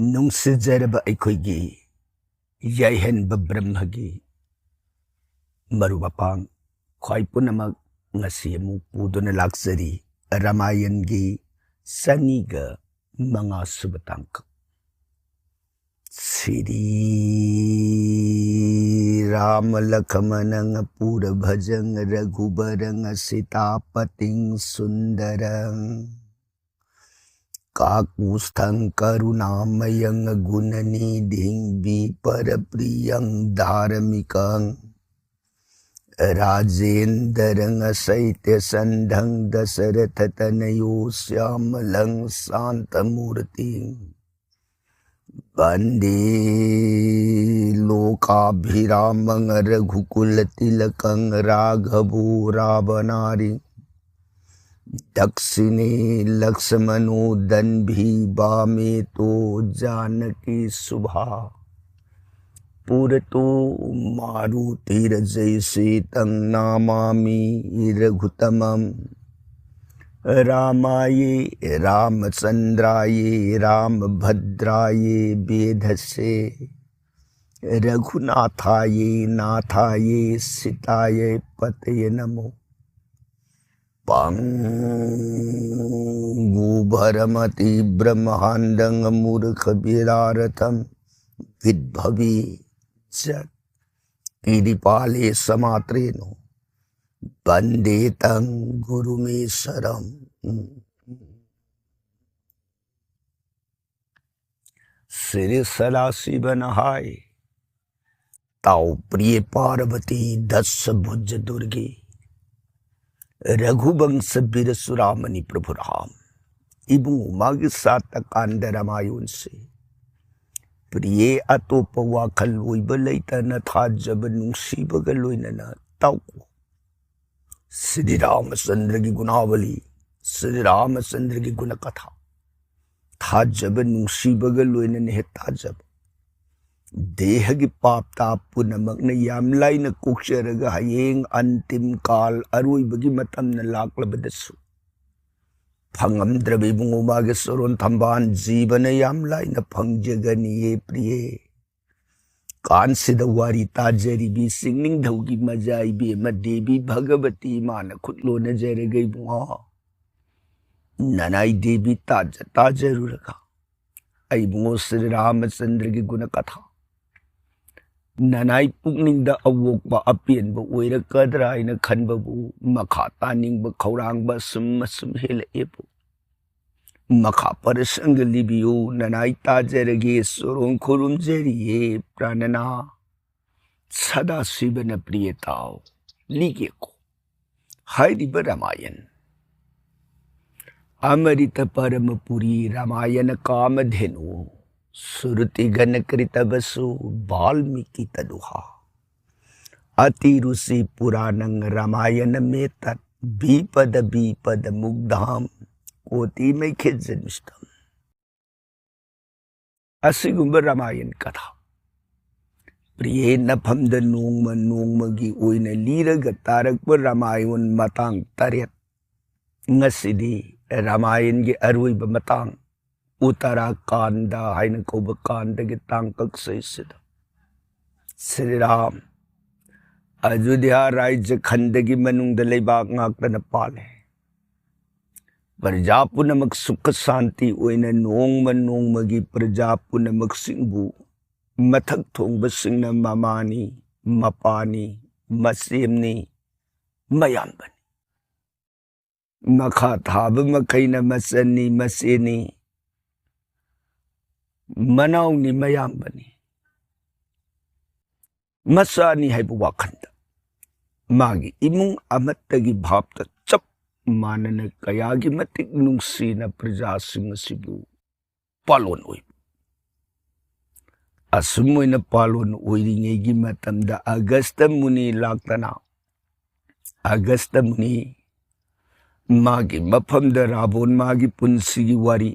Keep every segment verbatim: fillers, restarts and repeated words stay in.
ꯅꯨꯡꯁꯤꯖꯔꯕ ꯑꯩꯈꯣꯏꯒꯤ ꯌꯥꯏꯍꯟꯕ ꯕ꯭ꯔꯍ꯭ꯃꯒꯤ ꯃꯔꯨꯞ ꯃꯄꯥꯡ ꯈ꯭ꯋꯥꯏ ꯄꯨꯝꯅꯃꯛ, ꯉꯁꯤ ꯑꯃꯨꯛ ꯄꯨꯗꯨꯅ ꯂꯥꯛꯆꯔꯤ ꯔꯥꯃꯥꯌꯟꯒꯤ ꯆꯅꯤꯒ ꯃꯉꯥ ꯁꯨꯕ ꯇꯥꯡꯀꯛ꯫ ꯁ꯭ꯔꯤ ꯔꯥꯃ ꯂꯈꯃꯅꯪ ꯄꯨꯔ ꯚꯖꯪ ꯔꯘꯨꯕꯔꯪ ꯁꯤꯇꯥꯄꯇꯤꯡ ꯁꯨꯟꯗꯔꯪ ꯀꯥꯀꯨꯁꯊꯪ ꯀꯔꯨꯅꯥꯃꯌꯪ ꯒꯨꯅꯅꯤꯙꯤꯡ ꯕꯤꯄꯔ ꯄ꯭ꯔꯤꯌꯪ ꯙꯥꯔꯃꯤꯀꯪ ꯔꯥꯖꯦꯟꯗꯔꯪ ꯁꯩꯇ꯭ꯌ ꯁꯟꯙꯪ ꯗꯁꯔꯊ ꯇꯅꯌꯣ ꯁ꯭ꯌꯥꯃꯂꯪ ꯁꯥꯟꯇ ꯃꯨꯔꯇꯤꯡ ꯕꯟꯗꯦ ꯂꯣꯀꯥꯚꯤꯔꯥꯃꯪ ꯔꯘꯨꯀꯨꯂ ꯇꯤꯂꯀꯪ ꯔꯥꯘꯕꯣ ꯔꯥꯚꯅꯥꯔꯤ ꯗꯛꯁꯤꯅꯦ ꯂꯛꯁꯃꯅꯣ ꯗꯟꯚꯤ ꯚꯥꯃꯦ ꯇꯣ ꯖꯥꯅꯀꯤ ꯁꯨꯚꯥ ꯄꯨꯔꯇꯣ ꯃꯥꯔꯨꯇꯤꯔ ꯖꯩꯁꯤꯇꯪ ꯅꯥꯃꯥꯃꯤ ꯔꯘꯨꯇꯃꯝ ꯔꯥꯃꯥꯌꯦ ꯔꯥꯃꯆꯟꯗ꯭ꯔꯥꯌꯦ ꯔꯥꯃꯚꯗ꯭ꯔꯥꯌꯦ ꯚꯦꯙꯁꯦ ꯔꯘꯨꯅꯥꯊꯥꯌꯦ ꯅꯥꯊꯥꯌꯦ ꯁꯤꯇꯥꯌꯦ ꯄꯇꯌꯦ ꯅꯃꯣ ꯄꯪꯒꯨ ꯚꯔꯃꯇꯤ ꯕ꯭ꯔꯍ꯭ꯃꯥꯟꯗꯪ ꯃꯨꯔꯈ ꯚꯤꯔꯥꯔꯊꯝ ꯚꯤꯠꯚꯕꯤ ꯆꯠ ꯀꯤꯔꯤꯄꯥꯂꯦ ꯁꯃꯥꯇ꯭ꯔꯦꯅꯣ ꯕꯟꯗꯦ ꯇꯪ ꯒꯨꯔꯨꯃꯤꯁꯔꯝ꯫ ꯁ꯭ꯔꯤ ꯁꯗꯥꯁꯤꯕꯅ ꯍꯥꯏ, ꯇꯥꯎ ꯄ꯭ꯔꯤꯌꯦ ꯄꯥꯔꯕꯇꯤ ꯗꯁ ꯚꯨꯖ ꯗꯨꯔꯒꯤ ꯔꯘꯨꯕꯪꯁ ꯕꯤꯔ ꯆꯨꯔꯥꯃꯅꯤ ꯄ꯭ꯔꯚꯨ ꯔꯥꯝ꯫ ꯏꯕꯨꯡꯉꯣ, ꯃꯥꯒꯤ ꯁꯥꯇ ꯀꯥꯟꯗ ꯔꯥꯃꯥꯌꯣꯟꯁꯦ ꯄ꯭ꯔꯤꯌꯦ ꯑꯇꯣꯞꯄ ꯋꯥꯈꯜ ꯑꯣꯏꯕ ꯂꯩꯇꯅ ꯊꯥꯖꯕ ꯅꯨꯡꯁꯤꯕꯒ ꯂꯣꯏꯅꯅ ꯇꯥꯎꯀꯣ꯫ ꯁ꯭ꯔꯤ ꯔꯥꯃꯆꯟꯗ꯭ꯔꯒꯤ ꯒꯨꯅꯥꯕꯂꯤ, ꯁ꯭ꯔꯤ ꯔꯥꯃꯆꯟꯗ꯭ꯔꯒꯤ ꯒꯨꯅꯀꯊꯥ ꯊꯥꯖꯕ ꯅꯨꯡꯁꯤꯕꯒ ꯂꯣꯏꯅꯅ ꯍꯦꯛ ꯇꯥꯖꯕ꯫ ꯗꯦꯍꯒꯤ ꯄꯥꯞ ꯇꯥꯞ ꯄꯨꯝꯅꯃꯛꯅ ꯌꯥꯝ ꯂꯥꯏꯅ ꯀꯣꯛꯆꯔꯒ ꯍꯌꯦꯡ ꯑꯟꯇꯤꯝ ꯀꯥꯜ ꯑꯔꯣꯏꯕꯒꯤ ꯃꯇꯝꯅ ꯂꯥꯛꯂꯕꯗꯁꯨ ꯐꯪꯉꯝꯗ꯭ꯔꯕ ꯏꯕꯨꯡꯉꯣ ꯃꯥꯒꯤ ꯆꯣꯔꯣꯟ ꯊꯝꯕꯥꯜ ꯖꯤꯕꯅ ꯌꯥꯝ ꯂꯥꯏꯅ ꯐꯪꯖꯒꯅꯤꯌꯦ ꯄ꯭ꯔꯤꯌꯦ꯫ ꯀꯥꯟꯁꯤꯗ ꯋꯥꯔꯤ ꯇꯥꯖꯔꯤꯕꯤ ꯆꯤꯡꯅꯤꯡꯊꯧꯒꯤ ꯃꯖꯥ ꯏꯕꯦꯝꯃ ꯗꯦꯕꯤ ꯚꯒꯕꯇꯤ ꯏꯃꯥꯅ ꯈꯨꯠ ꯂꯣꯟꯅꯖꯔꯒ ꯏꯕꯨꯡꯉꯣ ꯅꯅꯥꯏ ꯗꯦꯕꯤ ꯇꯥꯖ ꯇꯥꯖꯔꯨꯔꯒ ꯑꯩ ꯏꯕꯨꯡꯉꯣ ꯁ꯭ꯔꯤ ꯔꯥꯃꯆꯟꯗ꯭ꯔꯒꯤ ꯒꯨꯅ ꯀꯊꯥ ꯅꯅꯥꯏ ꯄꯨꯛꯅꯤꯡꯗ ꯑꯋꯣꯛꯄ ꯑꯄꯦꯟꯕ ꯑꯣꯏꯔꯛꯀꯗ꯭ꯔꯥ ꯍꯥꯏꯅ ꯈꯟꯕꯕꯨ ꯃꯈꯥ ꯇꯥꯅꯤꯡꯕ ꯈꯧꯔꯥꯡꯕ ꯑꯁꯨꯝ ꯑꯁꯨꯝ ꯍꯦꯜꯂꯛꯑꯦꯕꯨ꯫ ꯃꯈꯥ ꯄꯔꯁꯪꯒ ꯂꯤꯕꯤꯌꯨ ꯅꯅꯥꯏ ꯇꯥꯖꯔꯒꯦ ꯆꯣꯔꯣꯡ ꯈꯨꯔꯨꯝꯖꯔꯤꯌꯦ ꯄ꯭ꯔꯥꯅꯅꯥ꯫ ꯁꯗꯥꯁꯤꯕꯅ ꯄ꯭ꯔꯤꯌꯦ ꯇꯥꯎ ꯂꯤꯒꯦꯀꯣ꯫ ꯍꯥꯏꯔꯤꯕ ꯔꯥꯃꯥꯌꯟ ꯑꯃꯔꯤꯇ ꯄꯔꯃꯄꯨꯔꯤ ꯔꯥꯃꯥꯌꯟ ꯀꯥꯃꯙꯦꯅꯨ ꯁꯨꯔꯨꯇꯤ ꯒꯅꯀ꯭ꯔꯤꯇꯕꯁꯨ ꯕꯥꯜꯃꯤꯀꯤ ꯇꯗꯨꯍꯥ ꯑꯇꯤ ꯔꯨꯆꯤ ꯄꯨꯔꯥꯅꯪ ꯔꯥꯃꯥꯌꯟ ꯃꯦꯇꯠ ꯕꯤꯄꯗ ꯕꯤꯄꯗ ꯃꯨꯛꯙꯥꯝ ꯀꯣꯇꯤ ꯃꯩꯈꯦꯠ ꯖꯟꯃꯤꯁꯇꯝ꯫ ꯑꯁꯤꯒꯨꯝꯕ ꯔꯥꯃꯥꯌꯟ ꯀꯊꯥ ꯄ꯭ꯔꯤꯌꯦ ꯅꯐꯝꯗ ꯅꯣꯡꯃ ꯅꯣꯡꯃꯒꯤ ꯑꯣꯏꯅ ꯂꯤꯔꯒ ꯇꯥꯔꯛꯄ ꯔꯥꯃꯥꯌꯟ ꯃꯇꯥꯡ ꯇꯔꯦꯠ꯫ ꯉꯁꯤꯗꯤ ꯔꯥꯃꯥꯌꯟꯒꯤ ꯑꯔꯣꯏꯕ ꯃꯇꯥꯡ ꯎꯠꯇꯔꯥꯀꯥꯟꯗ ꯍꯥꯏꯅ ꯀꯧꯕ ꯀꯥꯟꯗꯒꯤ ꯇꯥꯡꯀꯛꯁꯤꯗ ꯁ꯭ꯔꯤꯔꯥꯝ ꯑꯌꯨꯙ꯭ꯌꯥ ꯔꯥꯏꯖ ꯈꯟꯗꯒꯤ ꯃꯅꯨꯡꯗ ꯂꯩꯕꯥꯛ ꯉꯥꯛꯇꯅ ꯄꯥꯜꯂꯦ꯫ ꯄ꯭ꯔꯖꯥ ꯄꯨꯝꯅꯃꯛ ꯁꯨꯈ ꯁꯥꯟꯇꯤ ꯑꯣꯏꯅ ꯅꯣꯡꯃ ꯅꯣꯡꯃꯒꯤ ꯄ꯭ꯔꯖꯥ ꯄꯨꯝꯅꯃꯛꯁꯤꯡꯕꯨ ꯃꯊꯛ ꯊꯣꯡꯕꯁꯤꯡꯅ ꯃꯃꯥꯅꯤ, ꯃꯄꯥꯅꯤ, ꯃꯆꯦꯝꯅꯤ, ꯃꯌꯥꯝꯕꯅꯤ꯫ ꯃꯈꯥ ꯊꯥꯕ ꯃꯈꯩꯅ ꯃꯆꯟꯅꯤ, ꯃꯆꯦꯅꯤ, ꯃꯅꯥꯎꯅꯤ, ꯃꯌꯥꯝꯕꯅꯤ, ꯃꯆꯥꯅꯤ ꯍꯥꯏꯕ ꯋꯥꯈꯜꯗ ꯃꯥꯒꯤ ꯏꯃꯨꯡ ꯑꯃꯠꯇꯒꯤ ꯚꯥꯞꯇ ꯆꯞ ꯃꯥꯟꯅꯅ ꯀꯌꯥꯒꯤ ꯃꯇꯤꯛ ꯅꯨꯡꯁꯤꯅ ꯄ꯭ꯔꯖꯥꯁꯤꯡ ꯑꯁꯤꯕꯨ ꯄꯥꯂꯣꯟ ꯑꯣꯏꯕ꯫ ꯑꯁꯨꯝ ꯑꯣꯏꯅ ꯄꯥꯂꯣꯟ ꯑꯣꯏꯔꯤꯉꯩꯒꯤ ꯃꯇꯝꯗ ꯑꯒꯁꯇ ꯃꯨꯅꯤ ꯂꯥꯛꯇꯅ, ꯑꯒꯁꯇ ꯃꯨꯅꯤ ꯃꯥꯒꯤ ꯃꯐꯝꯗ ꯔꯥꯕꯣꯟ ꯃꯥꯒꯤ ꯄꯨꯟꯁꯤꯒꯤ ꯋꯥꯔꯤ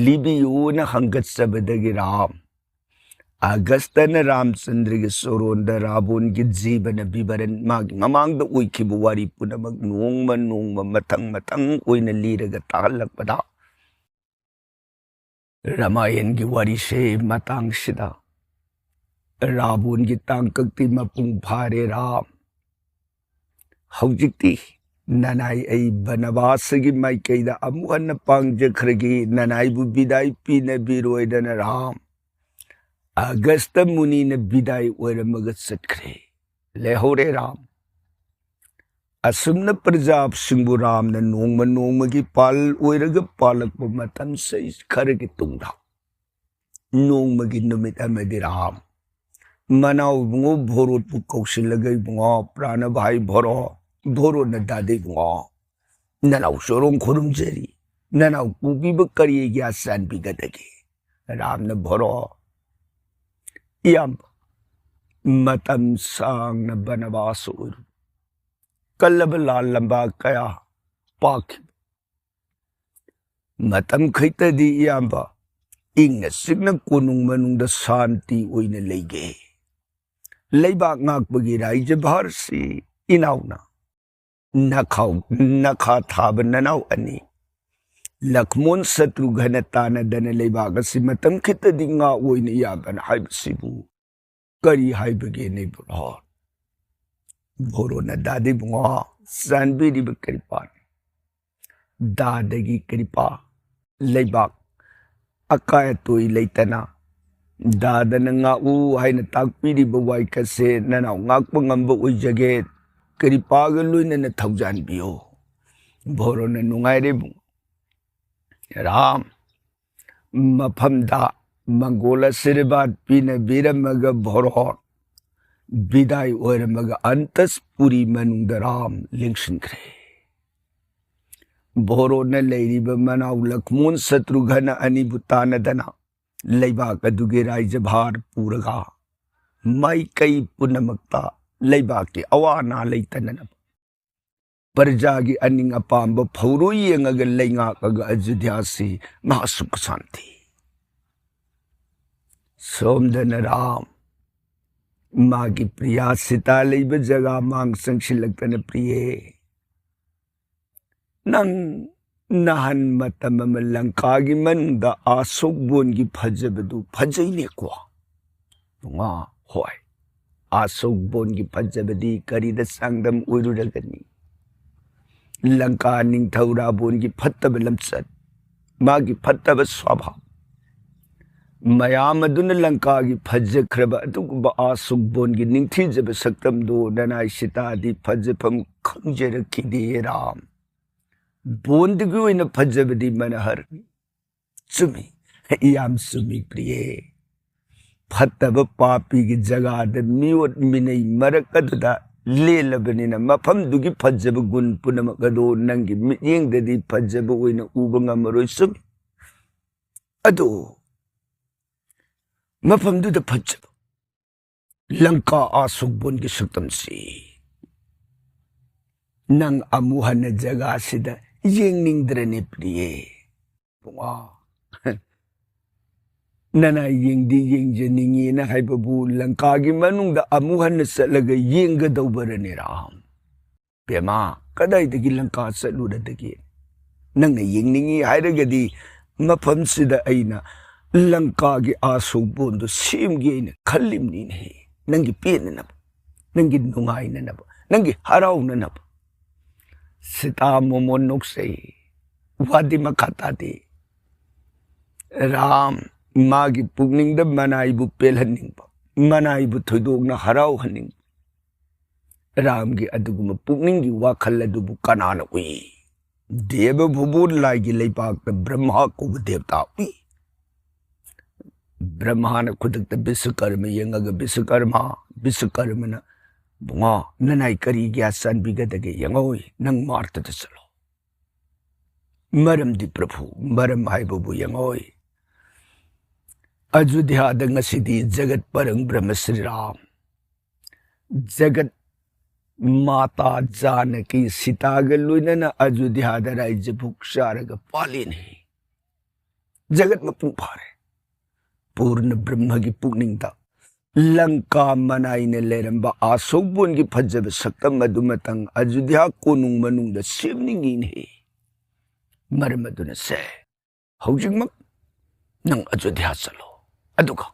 ꯂꯤꯕꯤꯌꯨꯅ ꯍꯪꯒꯠꯆꯕꯗꯒꯤ ꯔꯥꯝ ꯑꯒꯁꯇꯅ ꯔꯥꯝꯆꯟꯗ꯭ꯔꯒꯤ ꯁꯣꯔꯣꯟꯗ ꯔꯥꯕꯣꯟꯒꯤ ꯖꯤꯕꯅ ꯕꯤꯕꯔꯟ, ꯃꯥꯒꯤ ꯃꯃꯥꯡꯗ ꯑꯣꯏꯈꯤꯕ ꯋꯥꯔꯤ ꯄꯨꯝꯅꯃꯛ ꯅꯣꯡꯃ ꯅꯣꯡꯃ, ꯃꯊꯪ ꯃꯊꯪ ꯑꯣꯏꯅ ꯂꯤꯔꯒ ꯇꯥꯍꯜꯂꯛꯄꯗ, ꯔꯥꯃꯥꯌꯟꯒꯤ ꯋꯥꯔꯤꯁꯦ ꯃꯇꯥꯡꯁꯤꯗ ꯔꯥꯕꯣꯟꯒꯤ ꯇꯥꯡꯀꯛꯇꯤ ꯃꯄꯨꯡ ꯐꯥꯔꯦ ꯔꯥꯝ꯫ ꯍꯧꯖꯤꯛꯇꯤ ꯅꯅꯥꯏ ꯑꯩ ꯕꯅꯕꯥꯁꯒꯤ ꯃꯥꯏꯀꯩꯗ ꯑꯃꯨꯛ ꯍꯟꯅ ꯄꯥꯡꯖꯈ꯭ꯔꯒꯦ, ꯅꯅꯥꯏꯕꯨ ꯕꯤꯗꯥꯏ ꯄꯤꯅꯕꯤꯔꯣꯏꯗꯅ ꯔꯥꯝ꯫ ꯑꯒꯁꯇ ꯃꯨꯅꯤꯅ ꯕꯤꯗꯥꯏ ꯑꯣꯏꯔꯝꯃꯒ ꯆꯠꯈ꯭ꯔꯦ꯫ ꯂꯩꯍꯧꯔꯦ ꯔꯥꯝ꯫ ꯑꯁꯨꯝꯅ ꯄ꯭ꯔꯖꯥꯁꯤꯡꯕꯨ ꯔꯥꯝꯅ ꯅꯣꯡꯃ ꯅꯣꯡꯃꯒꯤ ꯄꯥꯜ ꯑꯣꯏꯔꯒ ꯄꯥꯜꯂꯛꯄ ꯃꯇꯝꯁꯦ ꯈꯔꯒꯤ ꯇꯨꯡꯗ ꯅꯣꯡꯃꯒꯤ ꯅꯨꯃꯤꯠ ꯑꯃꯗꯤ ꯔꯥꯝ ꯃꯅꯥꯎ ꯏꯕꯨꯡꯉꯣ ꯚꯣꯔꯣꯠꯄꯨ ꯀꯧꯁꯤꯜꯂꯒ, "ꯏꯕꯨꯡꯉꯣ ꯄ꯭ꯔꯥꯅꯚꯥꯏ ꯚꯣꯔꯣ, ꯚꯣꯔꯣꯠꯅ ꯗꯥꯗ ꯏꯕꯨꯡꯉꯣ, ꯅꯅꯥꯎ ꯆꯣꯔꯣꯡ ꯈꯨꯔꯨꯝꯖꯔꯤ, ꯅꯅꯥꯎ ꯄꯨꯕꯤꯕ ꯀꯔꯤꯒꯤ ꯑꯥ ꯆꯥꯟꯕꯤꯒꯗꯒꯦ?" ꯔꯥꯝꯅ ꯚꯣꯔꯣ, ꯏꯌꯥꯝꯕ, ꯃꯇꯝ ꯁꯥꯡꯅ ꯕꯅꯕꯥꯁ ꯑꯣꯏꯔꯨ, ꯀꯜꯂꯕ ꯂꯥꯜꯂꯝꯕ ꯀꯌꯥ ꯄꯥꯛꯈꯤꯕ ꯃꯇꯝ ꯈꯩꯇꯗꯤ ꯏꯌꯥꯝꯕ ꯏꯪꯅ ꯆꯤꯛꯅ ꯀꯣꯅꯨꯡ ꯃꯅꯨꯡꯗ ꯁꯥꯟꯇꯤ ꯑꯣꯏꯅ ꯂꯩꯒꯦ꯫ ꯂꯩꯕꯥꯛ ꯉꯥꯛꯄꯒꯤ ꯔꯥꯏꯖ ꯚꯥꯔꯁꯤ ꯏꯅꯥꯎꯅ ꯅꯈꯥꯎ-, ꯅꯈꯥ ꯊꯥꯕ ꯅꯅꯥꯎ ꯑꯅꯤ ꯂꯛꯃꯣꯟ ꯁꯇ꯭ꯔꯨꯘꯅ ꯇꯥꯟꯅꯗꯅ ꯂꯩꯕꯥꯛ ꯑꯁꯤ ꯃꯇꯝ ꯈꯤꯇꯗꯤ ꯉꯥꯛꯑꯣꯏꯅ ꯏꯌꯥꯝꯕꯅ ꯍꯥꯏꯕꯁꯤꯕꯨ ꯀꯔꯤ ꯍꯥꯏꯕꯒꯦ ꯅꯩꯕꯨꯔꯣ? ꯚꯣꯔꯣꯅ ꯗꯥꯗꯤ ꯏꯕꯨꯡꯉꯣ, ꯆꯥꯟꯕꯤꯔꯤꯕ ꯀ꯭ꯔꯤꯄꯥꯅꯤ꯫ ꯗꯥꯗꯒꯤ ꯀ꯭ꯔꯤꯄꯥ, ꯂꯩꯕꯥꯛ ꯑꯀꯥꯏ ꯑꯇꯣꯏ ꯂꯩꯇꯅ ꯗꯥꯗꯅ ꯉꯥꯛꯎ ꯍꯥꯏꯅ ꯇꯥꯛꯄꯤꯔꯤꯕ ꯋꯥꯏꯀꯠꯁꯦ ꯅꯅꯥꯎ ꯉꯥꯛꯄ ꯉꯝꯕ ꯑꯣꯏꯖꯒꯦ꯫ ꯀ꯭ꯔꯤꯄꯥꯒ ꯂꯣꯏꯅꯅ ꯊꯧꯖꯥꯟꯕꯤꯌꯨ꯫ ꯚꯣꯔꯣꯅ ꯅꯨꯡꯉꯥꯏꯔꯦ ꯏꯕꯨꯡꯉꯣ꯫ ꯔꯥꯝ, ꯃꯐꯝꯗ ꯃꯪꯒꯣꯜ ꯑꯁꯤꯔꯕꯥꯗ ꯄꯤꯅꯕꯤꯔꯝꯃꯒ ꯚꯣꯔꯣ ꯕꯤꯗꯥꯏ ꯑꯣꯏꯔꯝꯃꯒ ꯑꯟꯇꯁꯄꯨꯔꯤ ꯃꯅꯨꯡꯗ ꯔꯥꯝ ꯂꯦꯡꯁꯤꯟꯈ꯭ꯔꯦ꯫ ꯚꯣꯔꯣꯅ ꯂꯩꯔꯤꯕ ꯃꯅꯥꯎ ꯂꯛꯃꯣꯟ ꯁꯇ꯭ꯔꯨꯘꯅ ꯑꯅꯤꯕꯨ ꯇꯥꯟꯅꯗꯅ ꯂꯩꯕꯥꯛ ꯑꯗꯨꯒꯤ ꯔꯥꯏꯖ ꯚꯥꯔ ꯄꯨꯔꯒ ꯃꯥꯏꯀꯩ ꯄꯨꯝꯅꯃꯛꯇ ꯂꯩꯕꯥꯛꯀꯤ ꯑꯋꯥ ꯑꯅꯥ ꯂꯩꯇꯅꯅꯕ ꯄ꯭ꯔꯖꯥꯒꯤ ꯑꯅꯤꯡ ꯑꯄꯥꯝꯕ ꯐꯧꯔꯨ ꯌꯦꯡꯉꯒ ꯂꯩꯉꯥꯛꯂꯒ ꯑꯌꯨꯙ꯭ꯌꯥꯁꯤ ꯃꯍꯥ ꯁꯨꯈ ꯁꯥꯟꯇꯤ꯫ ꯁꯣꯝꯗꯅ ꯔꯥꯝ ꯃꯥꯒꯤ ꯄ꯭ꯔꯤꯌꯥ ꯁꯤꯇꯥ ꯂꯩꯕ ꯖꯒꯥ ꯃꯥꯡ ꯆꯪꯁꯤꯜꯂꯛꯇꯅ, "ꯄ꯭ꯔꯤꯌꯦ, ꯅꯪ ꯅꯍꯥꯟ ꯃꯇꯝ ꯑꯃ ꯂꯪꯀꯥꯒꯤ ꯃꯅꯨꯡꯗ ꯑꯁꯣꯛꯕꯣꯟꯒꯤ ꯐꯖꯕꯗꯨ ꯐꯖꯩꯅꯦꯀꯣ?" ꯕꯨꯡꯉꯣ, ꯍꯣꯏ, ꯑꯁꯣꯛꯕꯣꯟꯒꯤ ꯐꯖꯕꯗꯤ ꯀꯔꯤꯗ ꯆꯥꯡꯗꯝ ꯑꯣꯏꯔꯨꯔꯒꯅꯤ? ꯂꯪꯀꯥ ꯅꯤꯡꯊꯧ ꯔꯥꯕꯣꯟꯒꯤ ꯐꯠꯇꯕ ꯂꯝꯆꯠ, ꯃꯥꯒꯤ ꯐꯠꯇꯕ ꯁ꯭ꯋꯚꯥꯕ, ꯃꯌꯥꯝ ꯑꯗꯨꯅ ꯂꯪꯀꯥꯒꯤ ꯐꯖꯈ꯭ꯔꯕ ꯑꯗꯨꯒꯨꯝꯕ ꯑꯁꯣꯛꯕꯣꯟꯒꯤ ꯅꯤꯡꯊꯤꯖꯕ ꯁꯛꯇꯝꯗꯨ ꯅꯅꯥꯏ ꯁꯤꯇꯥꯗꯤ ꯐꯖꯐꯝ ꯈꯪꯖꯔꯛꯈꯤꯗꯦ, ꯔꯥꯝ꯫ ꯕꯣꯟꯗꯒꯤ ꯑꯣꯏꯅ ꯐꯖꯕꯗꯤ ꯃꯅꯍꯔꯅꯤ꯫ ꯆꯨꯝꯃꯤ, ꯌꯥꯝ ꯆꯨꯝꯃꯤ, ꯄ꯭ꯔꯤꯌꯦ꯫ ꯐꯠꯇꯕ ꯄꯥꯄꯤꯒꯤ ꯖꯒꯥꯗ ꯃꯤꯑꯣꯠ ꯃꯤꯅꯩ ꯃꯔꯛ ꯑꯗꯨꯗ ꯂꯦꯜꯂꯕꯅꯤꯅ, ꯃꯐꯝꯗꯨꯒꯤ ꯐꯖꯕ ꯒꯨꯟ ꯄꯨꯝꯅꯃꯛ ꯑꯗꯨ ꯅꯪꯒꯤ ꯃꯤꯠꯌꯦꯡꯗꯗꯤ ꯐꯖꯕ ꯑꯣꯏꯅ ꯎꯕ ꯉꯝꯃꯔꯣꯏ꯫ ꯆꯨꯝꯃꯤ꯫ ꯑꯗꯨ ꯃꯐꯝꯗꯨꯗ ꯐꯖꯕ ꯂꯪꯀꯥ ꯑꯁꯣꯛꯕꯣꯟꯒꯤ ꯁꯛꯇꯝꯁꯤ ꯅꯪ ꯑꯃꯨꯛ ꯍꯟꯅ ꯖꯒꯥꯁꯤꯗ ꯌꯦꯡꯅꯤꯡꯗ꯭ꯔꯅꯦ, ꯄ꯭ꯔꯤꯌꯦ? ꯕꯨꯡꯉꯣ, ꯅꯅꯥꯏ ꯌꯦꯡꯗꯤ ꯌꯦꯡꯖꯅꯤꯡꯉꯤꯅ ꯍꯥꯏꯕꯕꯨ ꯂꯪꯀꯥꯒꯤ ꯃꯅꯨꯡꯗ ꯑꯃꯨꯛ ꯍꯟꯅ ꯆꯠꯂꯒ ꯌꯦꯡꯒꯗꯧꯕꯔꯅꯦ, ꯔꯥꯝ? ꯕꯦꯃꯥ, ꯀꯗꯥꯏꯗꯒꯤ ꯂꯪꯀꯥ ꯆꯠꯂꯨꯔꯗꯒꯦ? ꯅꯪꯅ ꯌꯦꯡꯅꯤꯡꯉꯤ ꯍꯥꯏꯔꯒꯗꯤ ꯃꯐꯝꯁꯤꯗ ꯑꯩꯅ ꯂꯪꯀꯥꯒꯤ ꯑꯁꯣꯛꯕꯣꯟꯗꯨ ꯁꯦꯝꯒꯦ ꯍꯥꯏꯅ ꯈꯜꯂꯤꯕꯅꯤꯅꯦꯍꯦ꯫ ꯅꯪꯒꯤ ꯄꯦꯟꯅꯅꯕ, ꯅꯪꯒꯤ ꯅꯨꯡꯉꯥꯏꯅꯅꯕ, ꯅꯪꯒꯤ ꯍꯔꯥꯎꯅꯅꯕ꯫ ꯁꯤꯇꯥ ꯃꯣꯃꯣꯟ ꯅꯣꯛꯆꯩ꯫ ꯋꯥꯗꯤ ꯃꯈꯥ ꯇꯥꯗꯦ꯫ ꯔꯥꯝ ꯃꯥꯒꯤ ꯄꯨꯛꯅꯤꯡꯗ ꯃꯅꯥꯏꯕꯨ ꯄꯦꯜꯍꯟꯅꯤꯡꯕ, ꯃꯅꯥꯏꯕꯨ ꯊꯣꯏꯗꯣꯛꯅ ꯍꯔꯥꯎꯍꯟꯅꯤꯡꯕ꯫ ꯔꯥꯝꯒꯤ ꯑꯗꯨꯒꯨꯝꯕ ꯄꯨꯛꯅꯤꯡꯒꯤ ꯋꯥꯈꯜ ꯑꯗꯨꯕꯨ ꯀꯅꯥꯅ ꯎꯏ? ꯗꯦꯕ ꯚꯨꯕꯣꯟ ꯂꯥꯏꯒꯤ ꯂꯩꯕꯥꯛꯇ ꯕ꯭ꯔꯍ꯭ꯃ ꯀꯧꯕ ꯗꯦꯕꯇꯥ ꯎꯏ꯫ ꯕ꯭ꯔꯍ꯭ꯃꯅ ꯈꯨꯗꯛꯇ ꯕꯤꯁꯀꯔꯃ ꯌꯦꯡꯉꯒ, "ꯕꯤꯁꯀꯔꯃ, ꯕꯤꯁꯀꯔꯃꯅ, ꯕꯨꯡꯉꯣ, ꯅꯅꯥꯏ ꯀꯔꯤ ꯒ꯭ꯌꯥꯁ ꯆꯥꯟꯕꯤꯒꯗꯒꯦ? ꯌꯦꯡꯉꯣꯏ, ꯅꯪ ꯃꯥꯔꯇꯗ ꯆꯠꯂꯣ꯫ ꯃꯔꯝꯗꯤ ꯄ꯭ꯔꯚꯨ, ꯃꯔꯝ ꯍꯥꯏꯕꯕꯨ ꯌꯦꯡꯉꯣꯏ꯫ ꯑꯌꯨꯙ꯭ꯌꯥꯗ ꯉꯁꯤꯗꯤ ꯖꯒꯠ ꯄꯔꯪ ꯕ꯭ꯔꯍ꯭ꯃ ꯁ꯭ꯔꯤ ꯔꯥꯝ, ꯖꯒꯠ ꯃꯥꯇꯥ ꯖꯥꯅꯀꯤ ꯁꯤꯇꯥꯒ ꯂꯣꯏꯅꯅ ꯑꯌꯨꯙ꯭ꯌꯥꯗ ꯔꯥꯏꯖ ꯚꯣꯛ ꯆꯥꯔꯒ ꯄꯥꯜꯂꯤꯅꯤ꯫ ꯖꯒꯠ ꯃꯄꯨꯡ ꯐꯥꯔꯦ꯫ ꯄꯨꯔꯅ ꯕ꯭ꯔꯍ꯭ꯃꯒꯤ ꯄꯨꯛꯅꯤꯡꯗ ꯂꯪꯀꯥ ꯃꯅꯥꯏꯅ ꯂꯩꯔꯝꯕ ꯑꯁꯣꯛꯕꯣꯟꯒꯤ ꯐꯖꯕ ꯁꯛꯇꯝ ꯑꯗꯨꯃꯇꯪ ꯑꯌꯨꯙ꯭ꯌꯥ ꯀꯣꯅꯨꯡ ꯃꯅꯨꯡꯗ ꯁꯦꯝꯅꯤꯡꯉꯤꯅꯦ꯫ ꯃꯔꯝ ꯑꯗꯨꯅ ꯁꯦ, ꯍꯧꯖꯤꯛꯃꯛ ꯅꯪ ꯑꯌꯨꯙ꯭ꯌꯥ ꯆꯠꯂꯣ, ꯑꯗꯨꯒ